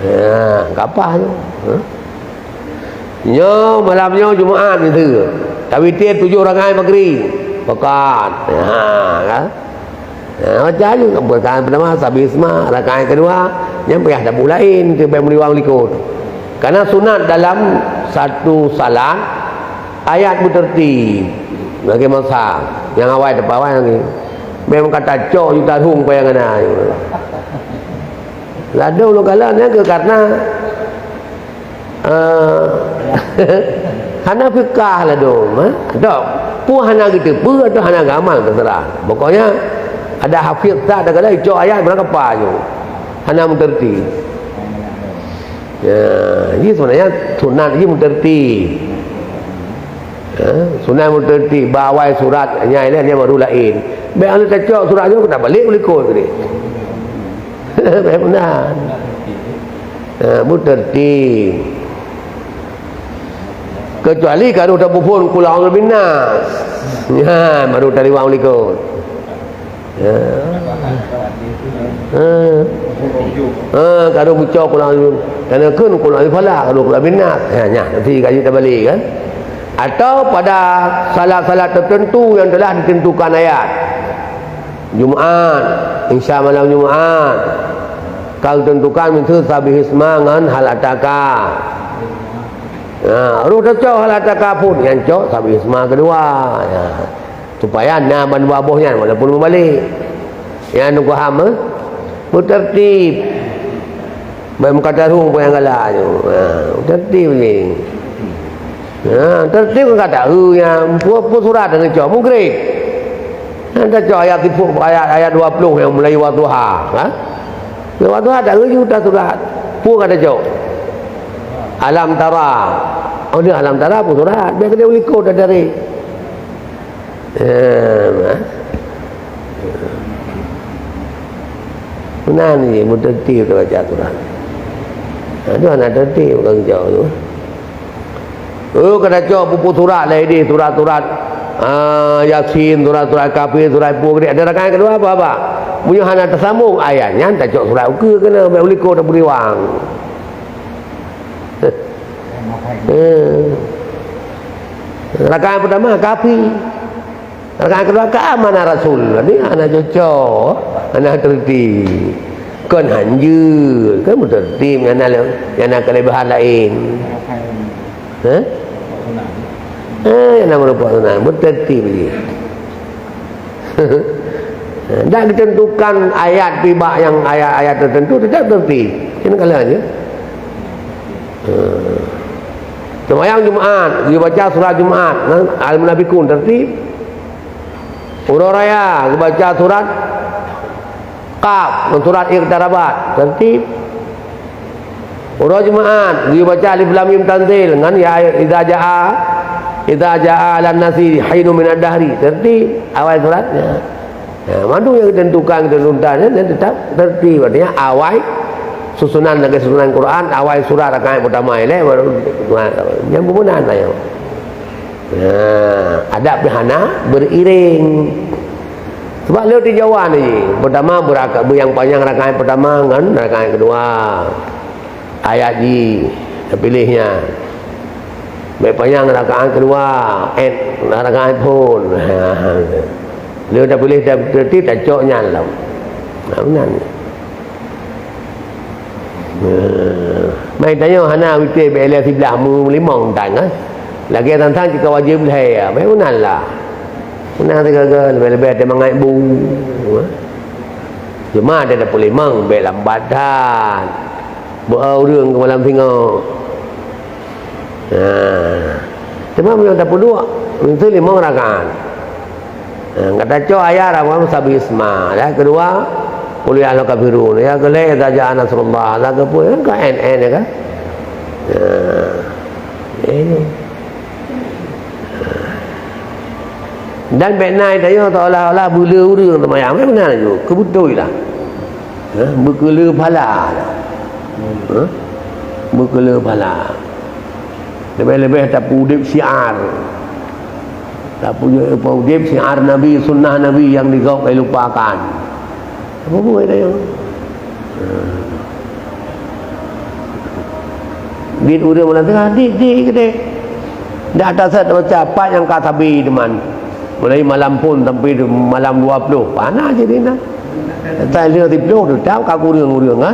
Ha, kapah tu. Ha? Nyoe malam nyoe Jumaat ni tu. Tawitir tujoh rakaat maghrib. Pakat. Ha, kan? Ha, baca aju, rakaat pertama, Sabbihisma, rakaat kedua, nyan payah tabu laén, tu payah meuliwang likot. Karena sunat dalam satu salat, ayat beuteurtib, bagi mazhab. Nyang awai teupeu awai lagi. Memang ka tacok juta rhueng payah ngon ayah. Ladôm lôn kalon nyan keuh karena, eh, hana fiqah ladôm, eh. Tok, peue hana geuteupeue atau hana geuamal, terserah. Pokoknya, ada hafiz that, ada kala icok ayat, beurangkapat ju. Hana meuteurtib. Ya, jadi sebenarnya sunat lagi meuteurtib. Ha, sunat meuteurtib, bak awai surat, nyan ilée nyan baru laén. Bék hana tacok surat nyoe, keuneuk balek u likot tadi. Bék meunan. Ha, meuteurtib. Kecuali ka rôh tapeuphon qul a'udzu birabbin nas. Nyan baru taliwang u likot. Ya. Ha. Ha, ka rôh mucok qul a'udzu. Kana kheun qul a'udzu falaq, ka rôh qul a'udzu birabbin nas. Ha, nyan, nanti kaji tabalik kan. Atau pada salat-salat tertentu yang telah ditentukan ayat. Jumaat, Isya malam Jumaat. Ka ditentukan miseue sabbihisma ngon hal ataka. Ha, rôh tacok hal ataka phon, nyan cok sabbihisma keudua. Ya. Supaya na bandua boh nyan walaupun meubalek. Nyan paham, eh? Meuteurtib. Ban meukatarung payah galak nyoe. Ha, meuteurtib ni. Ha, teurtib kan kata, "Heu, nyan peue, peue surat dah neucok?" Meugreb. Nyan tacok ayat sifuk, ayat, ayat dua puluh nyang mulai Wadduha, ha? Wadduha tak, "Heu, juta surat." Peue ka tacok? Alam tara. Oh, ni alam tara peue surat? Biar kena u likot dah dari. Eh, nah. Meunan jih, meuteurtib tabaca Quran. Nah, tu hana teurtib, ureueng cok tu. Oh, ka tacok peue-peue surat lah idéh, surat-surat, ah, Yasin, surat-surat Kafir, surat peue keudéh. Ada rakaat keudua apa, apa? Meunyoe hana teusambông ayat nyan, tacok surat ukeue keunoe, bèk u likot tapeudiwang. Eh. Rakaat pertama Kafi. Rakaat kedua ka Amana Rasul. Ni hana cocok, hana teurtib. Kon hanjeuet, kan meuteurtib, nyang na, nyang na keulebihan laén. Hah? Eh, nyang na meurumpok sunat, meuteurtib jih. Dak ditentukan ayat pih bak nyang ayat-ayat tertentu, tetap teurtib. Kena kala je. Seumayang Jumaat, geubaca surat Jumaat, Al-Munafiqun, teurtib. Uroe raya, geubaca surat Qaf, ngon surat Iqtarabat, teurtib. Uroe Jumaat, geubaca Alif Lam Mim Tanzil ngon ya idza jaa, idza jaa 'alan nasi hinun minad dahri. Teurtib awai suratnya. Nah, mandum nyang ditentukan, ditentukan, dan tetap teurtib. Artinya, awai susunan lagèe susunan Quran, awai surat rakaat pertama ilèe, baru, nah, nyang pembunan ayo. Nah, adab pih hana beriring. Sebab lé di Jawa ni, pertama beraka-, nyang panjang rakaat pertama ngon rakaat kedua. Ayat jih, tapiléh nyan. Bèk panyang rakaat keudua, èt rakaat phôn. Lheueh tapiléh, ta-, tacok nyan lom. Nah, meunan. Nah, mai tanyoe hana witré bèk ilèe siblaih, meulimong tan, kan? Lagèe tan-tan cit ka wajéb lhèe, bèk meunan lah. Meunan sigaga leubèh-leubèh teumangat bu. Cuma ada dapur limong, bèk lambat that. Beu ureueng keu malam singoh. Ha. Teuma meunyoe tapeuduek, meunyoe limong rakaat. Ha, gata cok ayat awai sabbihisma. Ayat keudua, qul ya ayyuhal kafirun. Ayat keulhèe, idza jaa nasrullah. Ayat keupeuet, kan ka èn-èn, ya kan? Ha. Ini. Dan bèk na tanyoe seolah-olah beu le ureueng seumayang, bèk meunan laju, keu beutôi lah. Ha, beukeuleu phala lah. Ha? Beukeuleu phala. Leubeh-leubeh tapeudeb syiar. Tapeudeb syiar Nabi, sunnah Nabi nyang digob, dilupakan. Apa buet ayah? Dit ureueng malam tengah, dit, dit, keudeh. Dak tasat baca pat nyang ka sabe teuma. Mulai malam phôn sampai malam dua puluh. Panas jadi nah. Sampai lheueh siplôh tu, tau ka kureueng-ureueng, ha?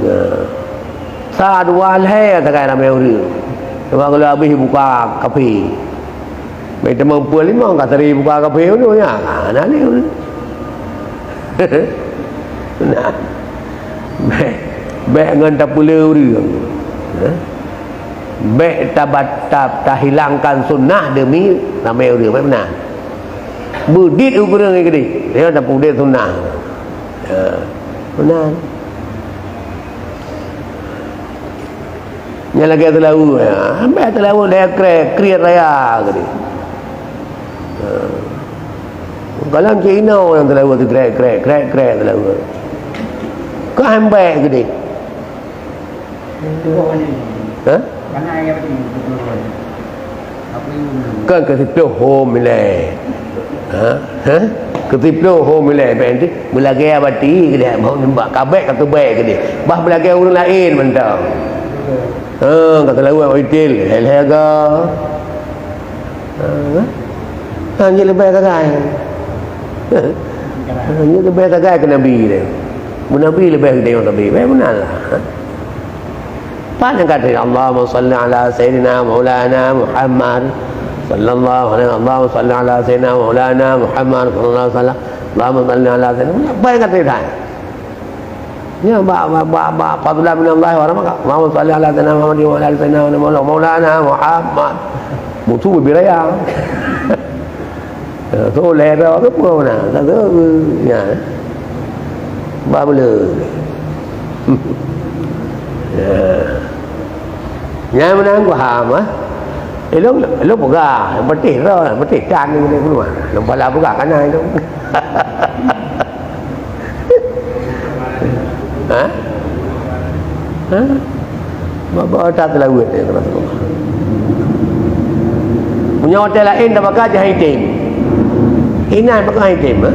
Nah. Sa dua lhèe sagai ramè ureueng. Cuma kalau habéh buka kafe. Bèk teuma peuet limong ka seri buka kafe ulu nyan. Ha, nah ni. Nah, bèk, bèk ngon tapeulé ureueng. Ha? Bèk tabat-, ta-, tahilangkan sunnah demi ramé ureueng, bèk meunan. Beudit ureueng keudéh, nyan tapeudit sunnah. Ha, meunan. Nyan lagèe seulaweuet, ha, ambèe seulaweuet dayah krèk, kriet raya keudéh. Ha. Kalon cit inoe nyang seulaweuet krèk, krèk, krèk, krèk seulaweuet. Ka ambèe keudéh. Ha? Kan keu siplôh hom ilèe. Ha? Ha? Keu siplôh hom ilèe, bèk nanti meulagèe bati keudéh, bah nyoe bak kabèk ka teubèe keudéh. Bah meulagèe ureueng laén mantong. Ha, ka seulaweuet bak itil, lhèe-lhèe ga. Ha? Ha, nyoe leubèh sagai. Ha, nyoe leubèh sagai keu Nabi lé. Meunyoe Nabi leubèh geutanyoe sabe, bèk meunan lah. Ha? Pat nyang ka teuh, Allahumma shalli ala sayyidina maulana Muhammad. Sallallahu alaihi, Allahumma shalli ala sayyidina maulana Muhammad sallallahu alaihi wasallam. Allahumma shalli ala sayyidina. Apa nyang ka teuh? Nyan bak, bak, bak, bak fadlan minallahi wa rahmah. Allahumma shalli ala sayyidina Muhammad wa ala ali sayyidina Muhammad. Maulana Muhammad. Mutu bibir raya. Ya, tu lhèe droe ke peue na? Tak tahu. Ya. Ba bela. Ya. Nyan meunan kuham, ah. Ilong, ilong peugah, beutih droe, beutih tan ni, ilong pala peugah kana ilong. Ha? Ha? Bak-bak that seulaweuet, ya Rasulullah. Meunyoe watèe laén tabaka jih item. Inan pakon item, ha?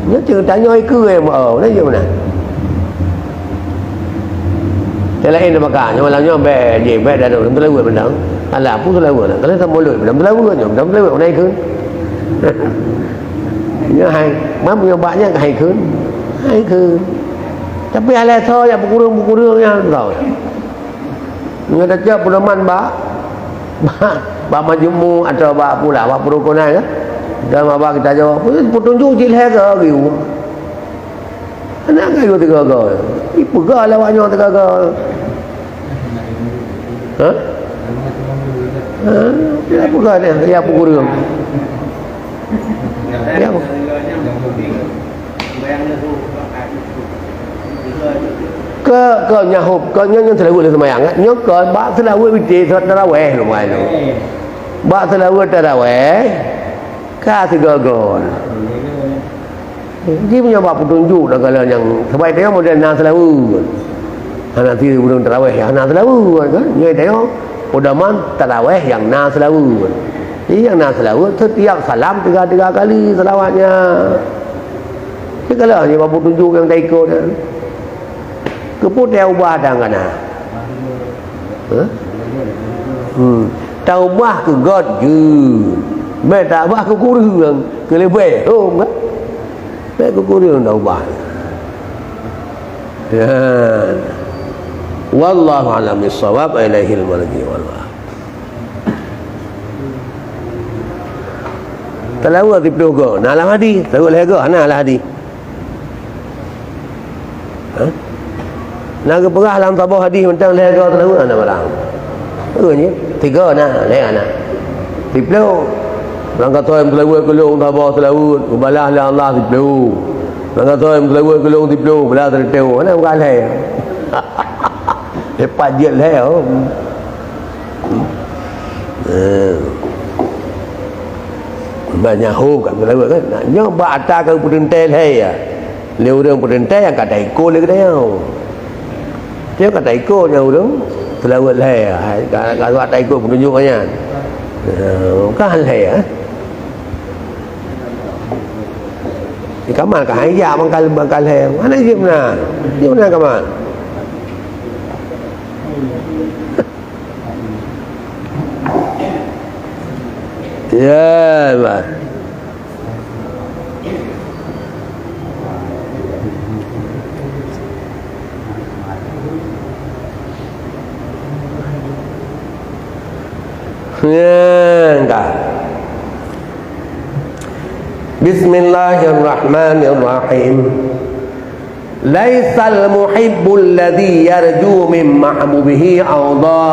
Nyoe ceurita nyoe ikeue, ya, oh, na jeuet meunan. Watèe laén tabaka, nyoe malam nyoe bèk, jih bèk dah seulaweuet mantong. Alah, peue seulaweuet? Kalau tak mulut, seulaweuet nyoe, seulaweuet, na ikeue. Nyoe hai, mam nyoe bak nyan hai kheun. Hai kheun. Tapi alai soe jak peukureueng-peukureueng nyan tau. Nyoe tacok peudoman bak, bak, bak majmu' atawa bak pula, bak peurukunan, kan? Dan bak kita jawab, peutunjuk cit lhèe ke geuyue. Hana geuyue teuga-ga. Ipeugah lé awak nyoe teuga-ga. Ha? Ha? Ya peugah dia, ya peukureueng. Ya. Ke, ke nyahop, ke nyoe, nyoe seulaweuet lé seumayang, eh? Nyoe ke bak seulaweuet witir, tarawèh lom ai lom. Bak seulaweuet tarawèh, ka sigoe-goe. Jih meunyoe bak peutunjuk dah kala nyang sebaik teuh model na seulaweuet. Hana si ureueng tarawèh nyang hana seulaweuet kan? Nyoe teuh pedoman tarawèh nyang na seulaweuet. Jih nyang na seulaweuet setiap salam tiga-tiga kali seulaweuet nyan. Segala nyoe bak peutunjuk nyang taikot nyan. Keupeue teuubah dan kana? Hah? Hmm. Taubah keu göt jeuet. Bèk taubah keu kureueng, keu leubeh. Oh, kan? Bèk keu kureueng taubah. Ya. Wallahu a'lam bissawab, ilaihil marji' wal ma'ab. Seulaweuet siplôh goe. Na lam hadih, seulaweuet lhèe goe, na lam hadih. Ha? Na geupeugah lam saboh hadih mantong lhèe goe seulaweuet, hana barang. Peue nyan? Tiga na, lhèe hana. Siplôh. Ureueng kata nyang seulaweuet keu lôn saboh seulaweuet, geubalah lé Allah siplôh. Ureueng kata nyang seulaweuet keu lôn siplôh, balah sireutôh. Hana bukan lhèe. Leupah jeuet lhèe, oh. Eh. Banyak ho ka seulaweuet kan. Nah, nyoe bak ata ka peuteuntèe lhèe ya. Lé ureueng peuteuntèe nyang ka taikot lé geutanyoe. Nyoe ka taikot nyoe ureueng seulaweuet lhèe ya. Hai, ka, ka, ka taikot peutunjuk nyan. Eh, ka lhèe ya. Di kamar ka hai jak mangkal, mangkal lhèe. Mana jeuet meunan? Jeuet meunan kamar. Ya, bah. Ya, enggak. Bismillahirrahmanirrahim. Laisal muhibbul ladzi yarju min mahbubihi 'auda,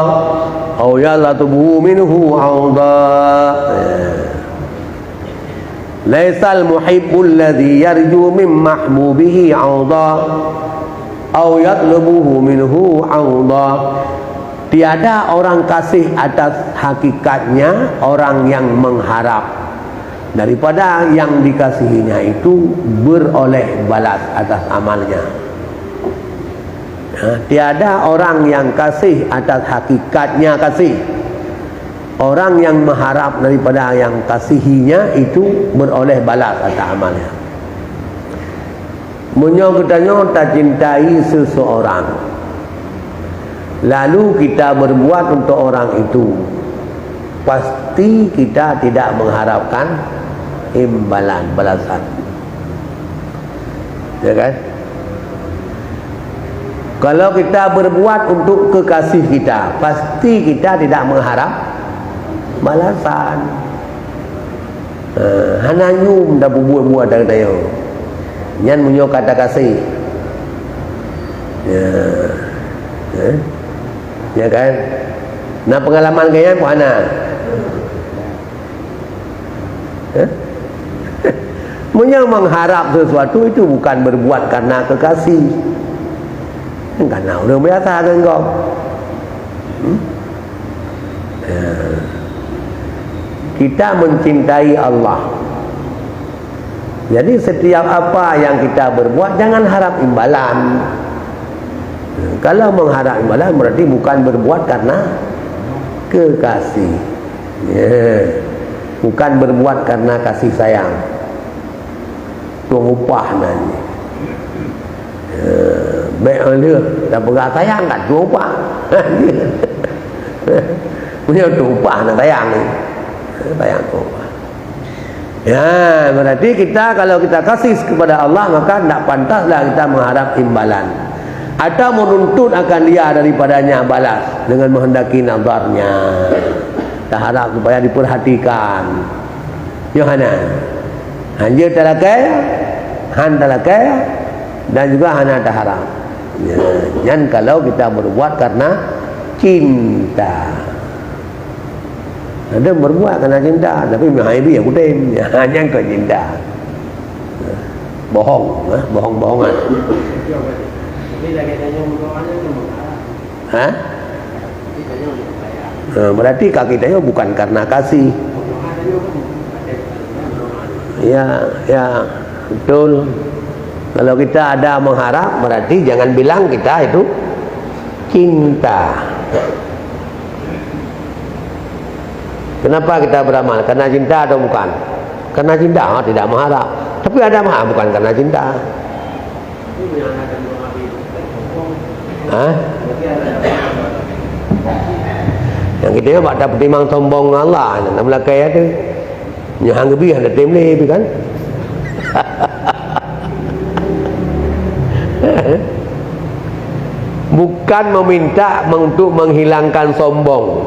aw yatlubuhu minhu 'auda. Laisal muhibbul ladzi yarju min mahbubihi 'auda, aw yatlubuhu minhu 'auda. Tiada orang kasih atas hakikatnya orang yang mengharap daripada yang dikasihinya itu beroleh balas atas amalnya. Ha, tiada orang yang kasih atas hakikatnya kasih. Orang yang mengharap daripada yang kasihinya itu beroleh balas atas amalnya. Meunyoe geutanyoe tacintai seseorang, lalu kita berbuat untuk orang itu, pasti kita tidak mengharapkan imbalan, balasan. Ya kan? Kalau kita berbuat untuk kekasih kita, pasti kita tidak mengharap balasan. Eh, hana nyum tapubuet buet ata geutanyoe. Nyan meunyoe ka takasih. Ya. Eh? Ya kan? Na pengalaman keu nyan pun hana. Eh? Meunyoe mengharap sesuatu itu bukan berbuat karena kekasih. Karena ureueng biasa ngon gob. Hmm? Ya. Kita mencintai Allah. Jadi setiap apa yang kita berbuat jangan harap imbalan. Kalau mengharap imbalan berarti bukan berbuat karena kekasih. Ya. Bukan berbuat karena kasih sayang. Tueng upah nan jih. Eh, bék lheueh tapeugah sayang kan tueng upah. Meunyoe tueng upah na sayang ni. Sayang tueng upah. Ya, berarti kita kalau kita kasih kepada Allah, maka tidak pantaslah kita mengharap imbalan. Atau menuntut akan dia daripadanya balas dengan menghendaki nazarnya. Taharap supaya diperhatikan. Nyoe hana. Hanjeuet talakée, han talakée, dan juga hana taharap. Ya, nyan kalau kita berbuat karena cinta. Ada berbuat karena cinta, tapi meuhai bie kutem. Ya, nyan keu cinta. Bohong, ha? Bohong-bohongan. Ha? Ha, berarti kaki tanyoe bukan karena kasih. Ya, ya, betul. Kalau kita ada mengharap, berarti jangan bilang kita itu cinta. Kenapa kita beramal? Karena cinta atau bukan? Karena cinta, ah, tidak mengharap. Tapi ada mah bukan karena cinta. Ha? Nyang kita bak tapeutimang sombong ngon Allah, nyang na meulakée tu. Nyoe han geubi, han tatem lé, kan? Bukan meminta untuk menghilangkan sombong.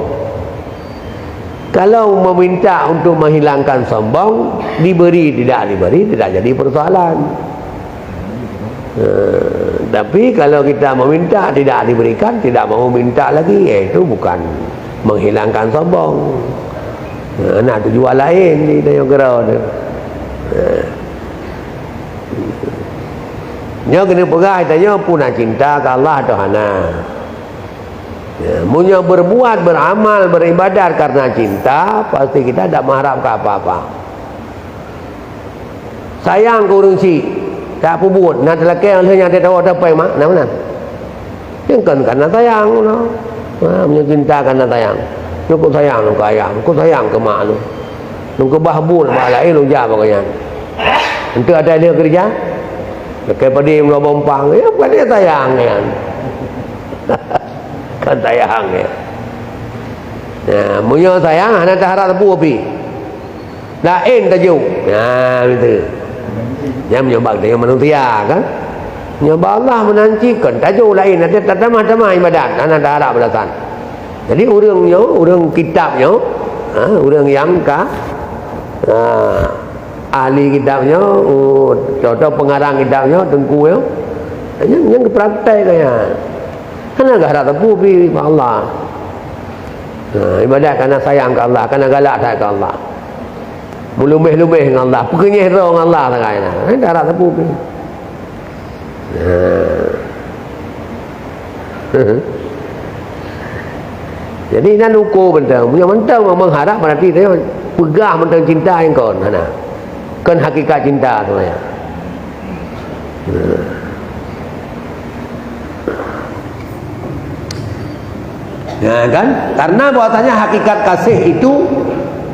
Kalau meminta untuk menghilangkan sombong, diberi tidak diberi tidak jadi persoalan. Eh, tapi kalau kita meminta tidak diberikan, tidak mau minta lagi, eh, itu bukan menghilangkan sombong. Eh, na tujuan laén di tanyoe keudroe tu. Eh. Nyoe keuneuk peugah tanyoe pun na cinta keu Allah atau hana. Ya, meunyoe berbuat, beramal, beribadat karena cinta, pasti kita tidak mengharapkan apa-apa. Sayang keu ureueng chik, tak peubuet, na talakée lheueh nyan teuh tawoe tapéng mak, na meunan. Nyan kon karena sayang, no. Ha, meunyoe cinta karena sayang. Nyoe kok sayang lôn keu ayah, kok sayang keu mak lôn. Lôn keubah buet bak laén lôn jak bak gobnyan. Enteuk ada dia kerja? Lakée padé meunyoe bompang, ya bukan dia sayang nyan. Kan sayang ya. Nah, meunyoe sayang hana taharap teupeu pih. Laén tajok. Nah, betul. Nyan meunyoe bak tanyoe manusia kan. Nyoe bak Allah meunan cit kon tajok laén, ada tatamah-tamah ibadat, hana taharap balasan. Jadi ureueng nyoe, ureueng kitab nyoe, ha, ureueng nyang ka, ha, Ahli kitab nyoe, oh, contoh pengarang kitab nyoe, teungku nyoe, nyan, nyan geupraktek nyan. Hana geuharap teupeu pi bak Allah. Ha, ibadat karena sayang ke Allah, karena galak that ke Allah. Meulumeh-lumeh ngon Allah, peukeunyeih droe ngon Allah sagai na. Eh, tak harap teupeu pi. Ha. Jadi, nyan uko mantong. Meunyoe mantong meuharap, berarti dia peugah mantong cinta nyang kon, hana. Kon hakikat cinta sebenarnya. Ha. Ya, kan? Karena bahwasanya hakikat kasih itu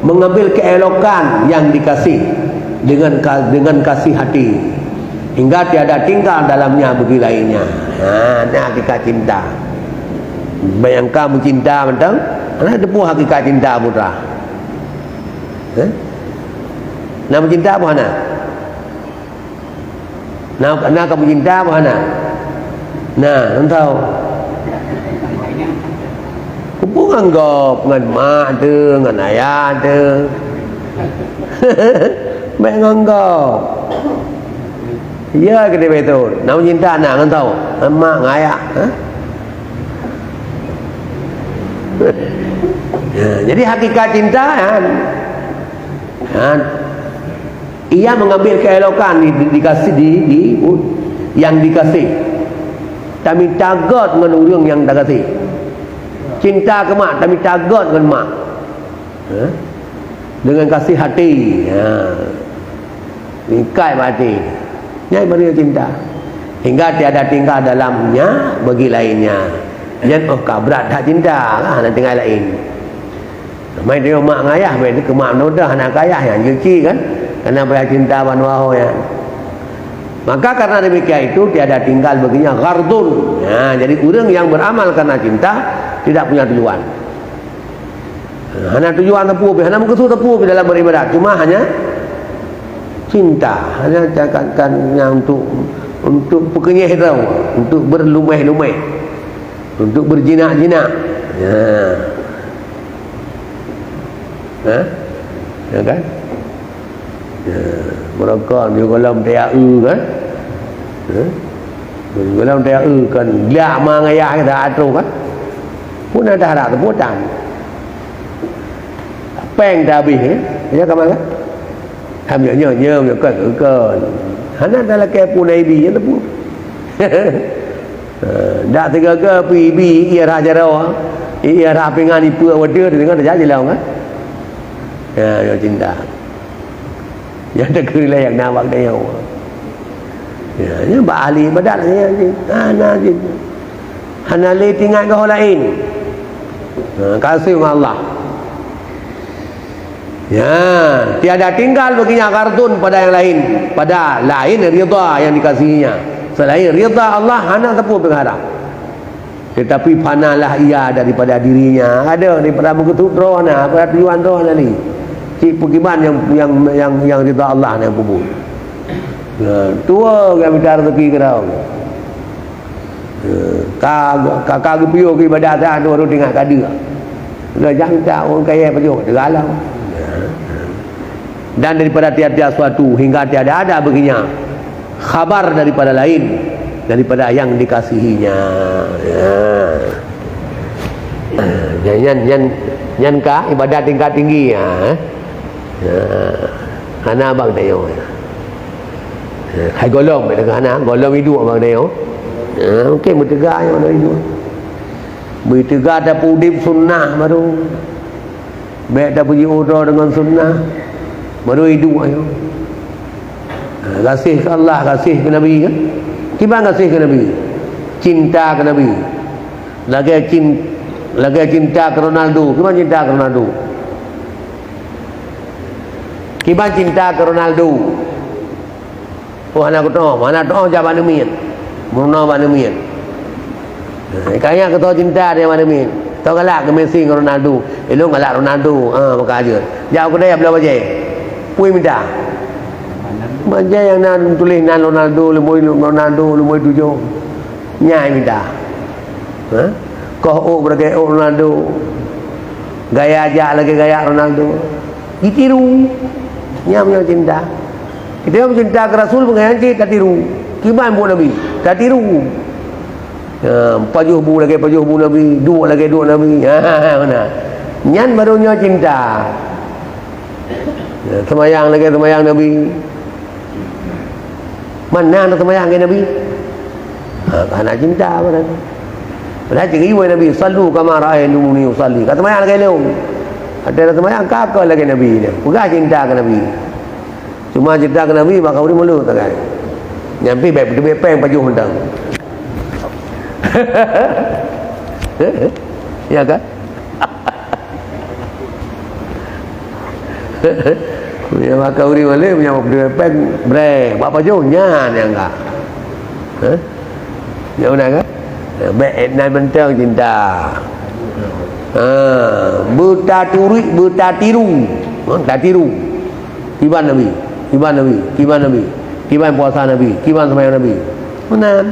mengambil keelokan yang dikasih dengan ka-, dengan kasih hati, hingga tiada tinggal dalamnya bagi lainnya. Ha, ni hakikat cinta. Bayangkan meucinta mantong, hana teupeu hakikat cinta putra. Eh? Na meucinta apa hana? Na, na ka meucinta apa hana? Na, entau. Kupu ngon gob, ngon mak tu, ngon ayah tu. Baik ngon gob. Ya, kata betul. Na meucinta na, entau. Ngon mak, ngon ayah. Ha? Ya, jadi hakikat cinta, kan? Kan? Ia mengambil keelokan di, di, dikasih, di, di, yang dikasih. Tamita göt ngon ureuëng nyang takasih. Cinta keu mak, tamita göt ngon mak. Ha? Dengan kasih hati. Ha. Ikat bak até. Nyan baru cinta. Hingga tiada tinggal dalamnya bagi lainnya. Nyan oh ka brat that cinta lah, hana tinggai laén. Mai tengok mak ngon ayah, mai teuka mak mudah, anak keu ayah nyang jeuki kan. Karena banyak cinta ban waho nyan. Maka karena demikian itu tiada tinggal baginya ghardun. Ha, jadi ureuëng yang beramal karena cinta tidak punya tujuan. Hana tujuan teupeu pi, hana meukeusud teupeu pi dalam beribadat. Cuma hanya cinta, hanya cakapkan yang untuk, untuk peukeunyeih droe, untuk berlumeh-lumeh, untuk berjinak-jinak. Ya. Ha? Ya kan? Ya, meurokok di golom T A E kan? Ya. Di golom T A E kan, glak ma ngayah kita atur kan? Pun ada harap teputan. Peng dah habis, ya? Ya, kamu kan? Ham nyo, nyo, nyo, nyo, kan, kan. Hana dah lakée pun ibi, ya, tepu. Eh, dak sigaga pi ibi, iya rah jaroe, iya rah pingan ipeue wadoe, teudeungoe tajak jilau, kan? Ya, ya, cinta. Nyang teukeulileng na bak tanyoe. Ya, nyan bak ahli ibadat nyan cit. Hana cit. Hana lé teuingat keu ho laén. Ha, ka seue ngon Allah. Ya, tiada tinggal baginya ghardun pada yang lain, pada lain ridha yang dikasihinya. Selain ridha Allah, hana teupeu pengharap. Tetapi fanalah ia daripada dirinya. Ada daripada meukeusud droe na, pada tujuan droe na ni. Cit peukiban yang, yang, yang, yang ridha Allah na peubuet. Ya, tuwo geuminta rezeki keudroe. Ya, ka, ka, ka geupiôh keu ibadat, dah tu baru teuingat keu deuek. Dah jangan tak orang kaya pajoh, teugalau. Ya. Dan daripada tiap-tiap suatu hingga tiada ada baginya khabar daripada lain daripada yang dikasihinya. Ya. Nyan, nyan, nyan ka ibadat tingkat tinggi, ya. Ya. Hana bak tanyoe, ya. Ya. Hai golom, hana golom iduek bak tanyoe. Ya, mungkin meuteuga nyang mana iduek. Meuteuga tapeuudeb sunnah baru. Bék tapeujiôh droe deungon sunnah, baru iduek nyoe. Ha, gaséh keu Allah, gaséh keu Nabi, kan? Kiban gaséh keu Nabi? Cinta keu Nabi. Lagée cin-, lagée cinta keu Ronaldo. Kiban cinta keu Ronaldo? Kiban cinta keu Ronaldo? Oh, hana kutoh, hana toh jak bak neumiet. Meurunoe bak neumiet. Nah, kaya keutoe cinta dia bak neumiet. Toh galak keu Messi ngon Ronaldo. Ilôn galak Ronaldo, ha, maka aja. Jak u keudè bloe bajée. Pui mita. Bajée nyang na tuléh nan Ronaldo, lumboi Ronaldo, lumboi tujoh. Nyan mita. Ha? Koh ôk beuragée ôk Ronaldo. Gaya jak lagée gaya Ronaldo. Jitiru. Nyan meunyoe cinta. Kita cinta keu Rasul, peungeut cit tatiru. Kiban buet Nabi, tatiru. Ya, pajoh bu lagèe pajoh bu Nabi, duek lagèe duek Nabi. Ha, ha, ha, mana? Nyan baru nyoe cinta. Ya, seumayang lagèe seumayang Nabi. Mana ada seumayang lagèe Nabi? Ha, ka hana cinta badan. Padahal cit geuyue Nabi, "Sallu kama ra'aitumuni usalli." Ka seumayang lagèe lôn. Ada seumayang ka keu lagèe Nabi dia. Peugah cinta keu Nabi. Cuma cinta keu Nabi bak khanduri mulut sagai. Nyan pih bèk peuteubiet pèng pajoh mantong. Ya kan? Meunyoe bak khanduri mulut, meunyoe peuteubiet pèng, brèh, bak pajoh nyan nyang ka. Hah? Ya beuna kan? Bèk nan mantong cinta. Ha, beutaturi, beutatiru. Ha, tatiru. Kiban Nabi, kiban Nabi, kiban Nabi, kiban puasa Nabi, kiban seumayang Nabi. Meunan.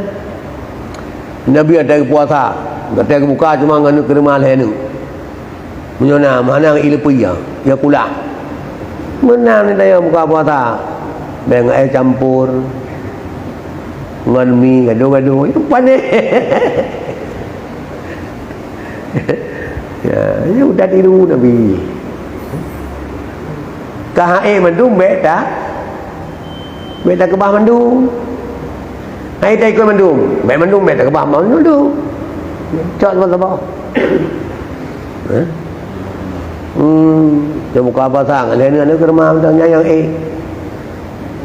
Nabi watèe geupuasa, watèe geubuka cuma ngon keureumah lhèe neuk. Meunyoe na, meuhana ngon ié leupie, ya, ya kulah. Meunan ni daya buka puasa. Bèk ngon air campur. Ngon mi gadoh-gadoh. Itu panéh. Ya, ya udah tiru Nabi. Ka hai mandum bèk ta, bèk takeubah mandum. Hai ta ikot mandum, bèk mandum bèk takeubah mandum. Cok saboh-saboh. Eh? Hmm, dia buka pasang, lhèe nyan keureumah mantong nyang ék.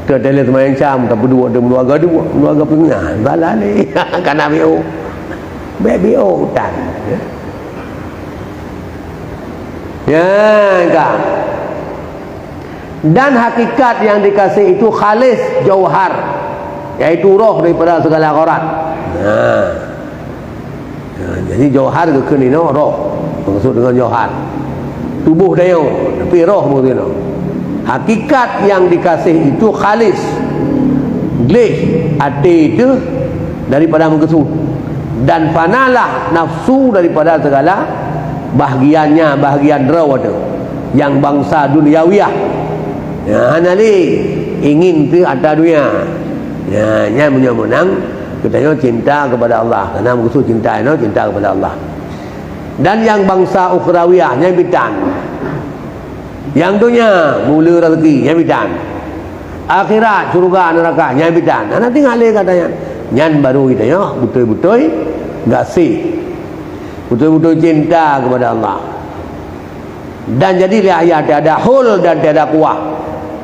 Teuh teuh lé seumayang cam, tapeuduek teuh meuluwa gaduek, meuluwa gapeungah, bala lé. Kana B O. Bèk B O utan. Ya, ka. Dan hakikat yang dikasih itu khalis, jauhar, yaitu roh daripada segala gharat. Nah. Nah, jadi jauhar geukheun inoe roh. Maksud dengan jauhar, tuboh tanyoe, tapi roh maksud inoe. Hakikat yang dikasih itu khalis, gleh, até itu daripada meukeusut. Dan fanalah nafsu daripada segala bahagiannya, bahagian droe tu, nyang bansa duniawiyah. Ya, hana lé ingin teuh ata dunia. Ya, nyan meunyoe meunang geutanyoe cinta kepada Allah, karena meukeusut cinta nyoe cinta kepada Allah. Dan nyang bansa ukhrawiyah nyan bitan. Nyang donya, mula rezeki, nyan bitan. Akhirat, syurga, neraka, nyan bitan. Hana tinggai lé gata nyan. Nyan baru geutanyoe beutôi-beutôi gaséh. Beutôi-beutôi cinta kepada Allah. Dan jadilah ia tiada hul dan tiada kuah.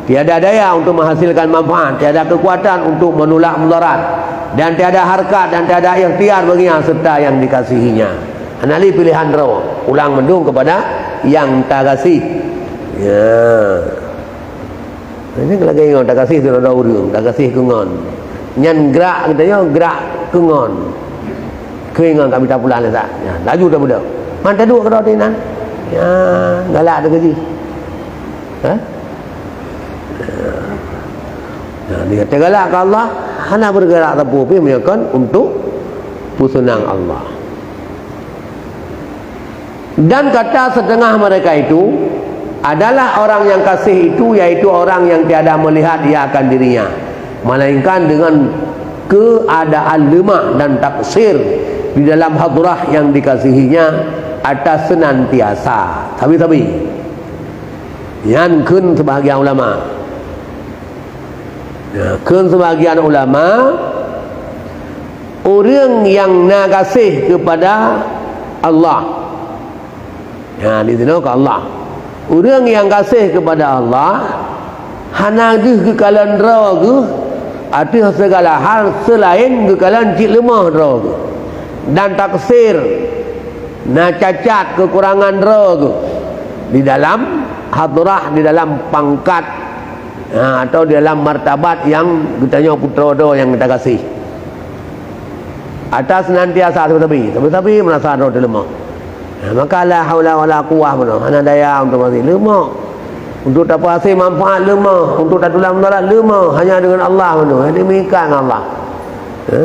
Tiada daya untuk menghasilkan manfaat, tiada kekuatan untuk menolak mudarat, dan tiada harkat dan tiada ikhtiar bagi yang serta yang dikasihinya. Hana lé pilihan droe, pulang mandum kepada yang tagaséh. Ya. Ini lagèe ngon tagaséh droe-droe ureueng, tagaséh keu ngon. Nyan grak geutanyoe grak keu ngon. Keu ngon ka mita pulang lé sa. Ya, laju tabeudôh. Man taduek keudroe teuh inan. Ya, galak teuh keu jih. Ha? Ya, dia teugalak keu Allah, hana bergerak sapeue pih meunyoe kon untuk peuseunang Allah. Dan kata setengah mereka itu adalah orang yang kasih itu, yaitu orang yang tiada melihat ia akan dirinya, melainkan dengan keadaan lemah dan taksir di dalam hadrah yang dikasihinya atas senantiasa. Sabe-sabe. Nyan kheun sebahagian ulama. Ya, kheun sebahagian ulama, ureueng nyang na gaséh keupada Allah. Ya, di sinoe keu Allah. Ureueng nyang gaséh keupada Allah, hana deuh geukalon droe geuh ateueh segala hal seulaén geukalon cit leumoh droe geuh. Dan taksir, na cacat keukurangan droe geuh di dalam hadrah, di dalam pangkat, ha, atau di dalam martabat nyang geutanyoe putroe droe nyang geuta gaséh. Atas senantiasa sabe-sabe, sabe-sabe meurasa droe teuh leumoh. Ha, maka la haula wala quwwah bunoe, hana daya untuk maséh, leumoh. Untuk tapeuhasé manfaat leumoh, untuk tatulak mudarat leumoh, hanya dengan Allah bunoe. Jadi meuikat ngon Allah. Ha?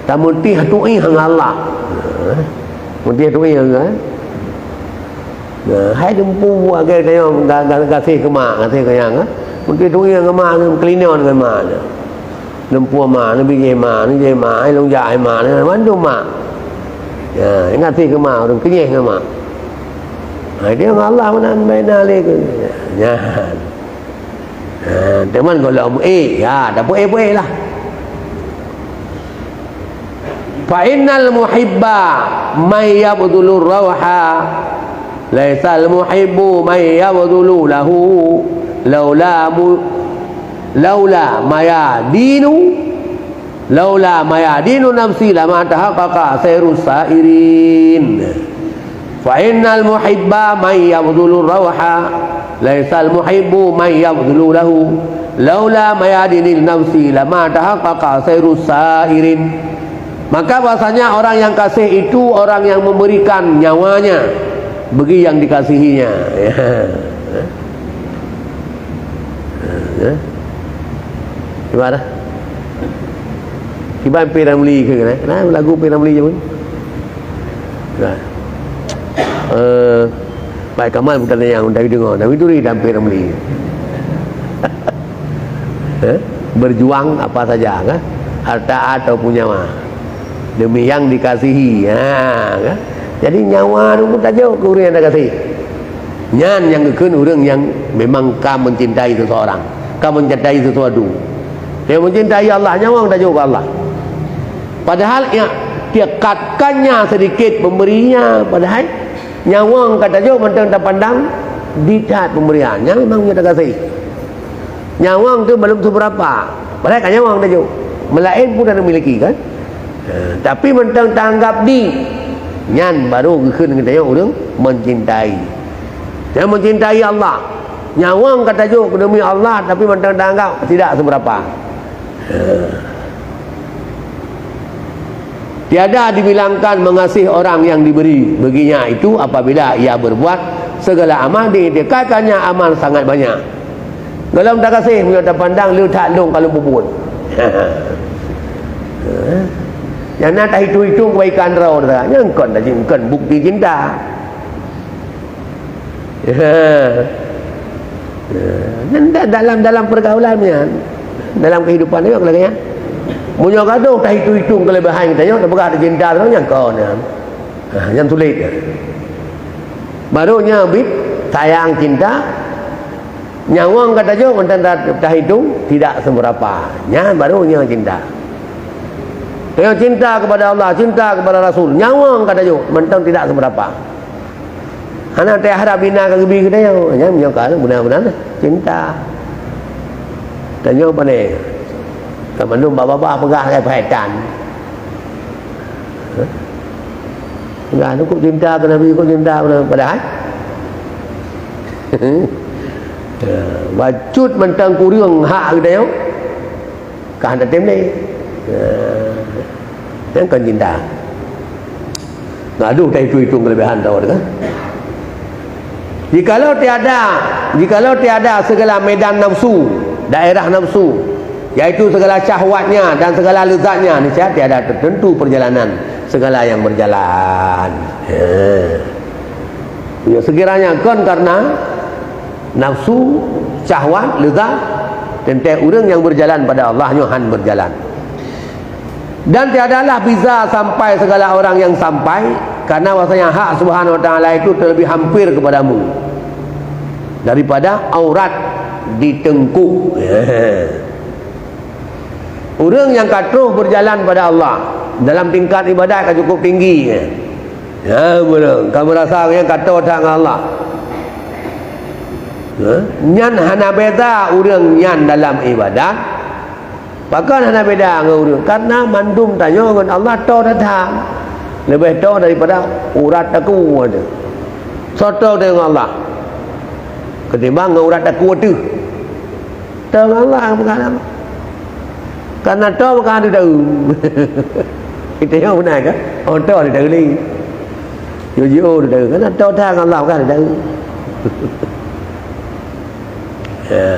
Tameutih tuih ngon Allah. Ha? Meutih tuih ngon Allah. Nah, hai teumpu buet lagèe tanyoe ga-, ga-, gaséh keu mak, gaséh keu nyang, ha? Mungkin tungieng ngon mak, keulinoe ngon mak. Neumpu mak, neubijéh mak, neujéh mak, ai lôn jak ai mak, bandum mak. Ya, ingat sih keu mak, ureueng keunyeh ngon mak. Ha, dia ngon Allah meunan baina lé keu. Nyan. Ha, teuma gohlom ék, ya, tapeuék-peuék lah. Fa innal muhibba man yabdhulu rauha, laisal muhibbu man yabdhulu lahu, laula mu-, laula mayadinu, laula mayadinu nafsi lama tahaqqaqa sairus sairin. Fa innal muhibba man yabdhulu rauha, laisal muhibbu man yabdhulu lahu, laula mayadinil nafsi lama tahaqqaqa sairus sairin. Maka bahasanya orang yang kasih itu orang yang memberikan nyawanya bagi yang dikasihinya. Ya. Gimana? Kiban P. Ramlee keu, eh? Nah, lagu P. Ramlee je pun. Nah. Eh, baik Kamal bukan yang dari dengar, dari duri dan P. Ramlee. Eh? Berjuang apa saja, kan? Harta ataupun nyawa. Demi yang dikasihi. Ha, kan? Jadi nyawa tu pun tajok keu ureueng yang dikasihi. Nyan nyang geukheun ureueng nyang memang ka mencintai seseorang, ka mencintai sesuatu. Dia mencintai Allah, nyawang tajok keu Allah. Padahal ya, tikatkannya sedikit pemberinya, padahal nyawang ka tajok mantong tapandang di that pemberian. Nyan memang meunyo takasih. Nyawang tu belum seberapa, padahal ka nyawang tajok. Meulaén pun dah memiliki kan? Ha, tapi mantong taanggap di, nyan baru geukheun geutanyoe ureueng mencintai. Nyang mencintai Allah, nyawang ka tajok demi Allah, tapi mantong taanggap tidak seberapa. Ha. Tiada dibilangkan mengasihi orang yang diberi baginya itu apabila ia berbuat segala amal diiktikadkannya amal sangat banyak. Gohlom takasih meunyo tapandang le that lôn ka lôn peubuet. Nyang na tahitung-hitung keubaikan droe, nyan kon, nyan kon bukti cinta. Nyan da-, dalam, dalam pergaulan nyan, dalam kehidupan nyoe lagèe nyan. Meunyo gadoh tahitung-hitung keulebihan geutanyoe, tapeugah tacinta droe, nyan kon nyan. Ha, nyan sulet. Baru nyan bit sayang cinta, nyawang ka tajok mantong ta-, tahitung tidak seberapa. Nyan baru nyan cinta. Nyan cinta kepada Allah, cinta kepada Rasul, nyawang ka tajok mantong tidak seberapa. Hana taharap bina ka geubi geutanyoe, nyan meunyo ka beuna-beuna cinta. Tanyoe pane? Ka mandum babah peugah lagèe peuhai tan. Peugah, "Kok cinta keu Nabi, kok cinta keu Nabi." Padahai, ya, bacut mantong kureueng hak geutanyoe, ka hana tem lé. Ya. Nyan kon cinta. Nah, aduh, tahitung-hitung keulebihan tawon kan. Jikalau tiada, jikalau tiada segala medan nafsu, daerah nafsu, yaitu segala syahwatnya dan segala lezatnya, niscaya tiada tertentu perjalanan segala yang berjalan. Ha. Ya, sekiranya kon karena nafsu, syahwat, lezat, teuntèe ureueng nyang berjalan pada Allah nyoe han berjalan. Dan tiadalah bisa sampai segala orang yang sampai, karena bahwasanya hak Subhanahu wa Taala itu terlebih hampir kepadamu daripada aurat di teungku. Ureueng nyang ka troh berjalan pada Allah dalam tingkat ibadat ka cukup tinggi, ya, betul, ka merasa nyang ka troh that ngon Allah. Ha? Nyan hana beda ureueng nyan dalam ibadat. Pakon hana beda ngon ureueng? Karena mandum tanyoe ngon Allah toe that-that. Leubeh toe daripada urat takue teuh. Soe toe teuh ngon Allah ketimbang ngon urat takue teuh. Toe ngon Allah bukan apa. Karena toe bukan ada tahu. Kita yang benar kan? Oh, toe ada tahu ni. Yo, yo, ada tahu. Karena toe that ngon Allah bukan ada tahu. Ya.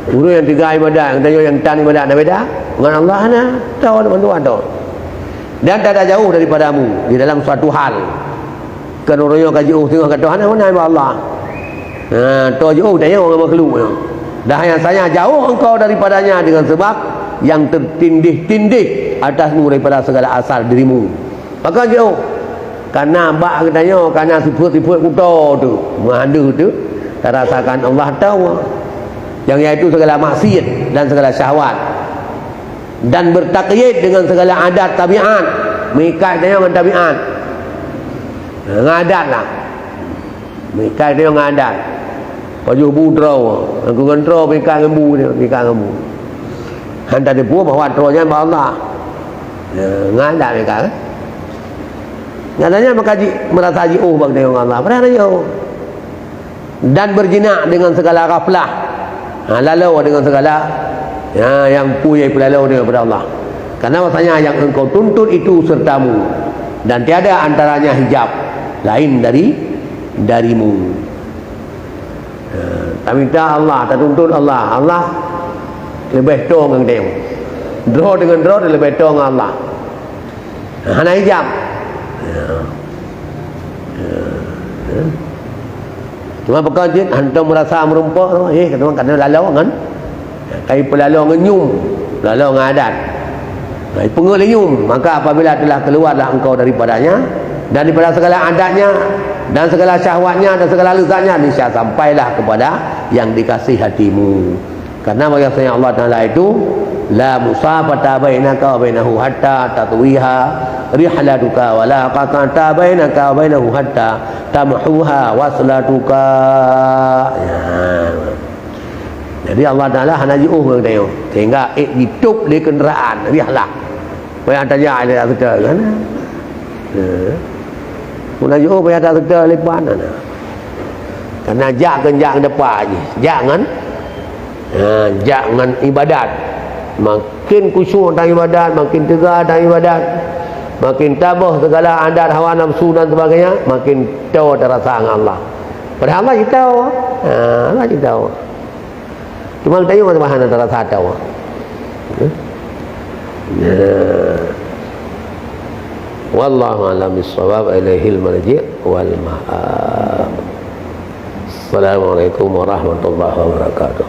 Ureueng nyang teuga ibadat, geutanyoe nyang tan ibadat, na beda? Ngon Allah na, toe, bantuan toe. Dan tiada jauh daripadamu di dalam suatu hal. Kon ureueng nyoe ka jiôh teungoh ka toe, hana, hana, Allah. Ha, toh jiôh tanyoe ngon makhluk nyoe. Dan hanya saja jauh engkau daripadanya dengan sebab yang tertindih-tindih atasmu daripada segala asal dirimu. Maka jiôh, karena bak geutanyoe, karena sifat-sifat kuto tu, meuhadeuh tu, tarasakan Allah tahu. Yang yaitu segala maksiat dan segala syahwat. Dan bertakyid dengan segala adat tabiat. Meuikat tanyoe ngon tabiat. Ngon adat lah. Meuikat tanyoe ngon adat. Pajoh bu droe, aku ngon droe meuikat ngon bu, meuikat ngon bu. Han tateupeue bahwa droe nyan bak Allah. Ya, ngon adat meuikat, kan? Nyatanya maka ji, merasa jiôh bak tanyoe ngon Allah. Padahal jiôh. Dan berjinak dengan segala ghaflah. Ha, lalo dengan segala, ya, yang pui yang lalo daripada Allah. Karena bahasanya yang engkau tuntut itu sertamu, dan tiada antaranya hijab lain dari darimu. Ha, taminta Allah, tatuntut Allah, Allah leubeh toe ngon tanyoe. Droe dengan droe leubeh toe ngon Allah. Hana hijab. Ya. Ya. Ya. Cuma peukara jeuet hantom meurasa meurumpok, eh, kadang-kadang lalo ngon, kai peulalo ngon nyum, lalo ngon adat. Nah, ipeungeuet lé nyum, maka apabila telah keluarlah engkau daripadanya, dan daripada segala adatnya, dan segala syahwatnya, dan segala lezatnya, niscaya sampailah kepada yang dikasih hatimu. Karena bahasanya Allah Taala itu, "La musafata bainaka wa bainahu hatta tatwiha rihlatuka, wa la qat'ata bainaka wa bainahu hatta tamhuha waslatuka." Ya. Jadi Allah Taala hana jiôh ngon tanyoe, sehingga ék jitôb lé keundaraan, rihlah. Payah tajak lé dak seutôt kan? Ha. Mun na jiôh payah dak seutôt lé pat na. Karena jak keu jak depan jih. Jak ngon, ha, jak ngon ibadat. Makin khusyuk dalam ibadat, makin teuga dalam ibadat, makin taböh segala adat hawa nafsu dan sebagainya, makin toe tarasa ngon Allah. Padahal Allah jitao. Ha, Allah jitao. Cuma geutanyoe ngon Tuhan antara satu. Ya. Wallahu a'lam bissawab, ilaihil marji' wal ma'ab. Assalamualaikum warahmatullahi wabarakatuh.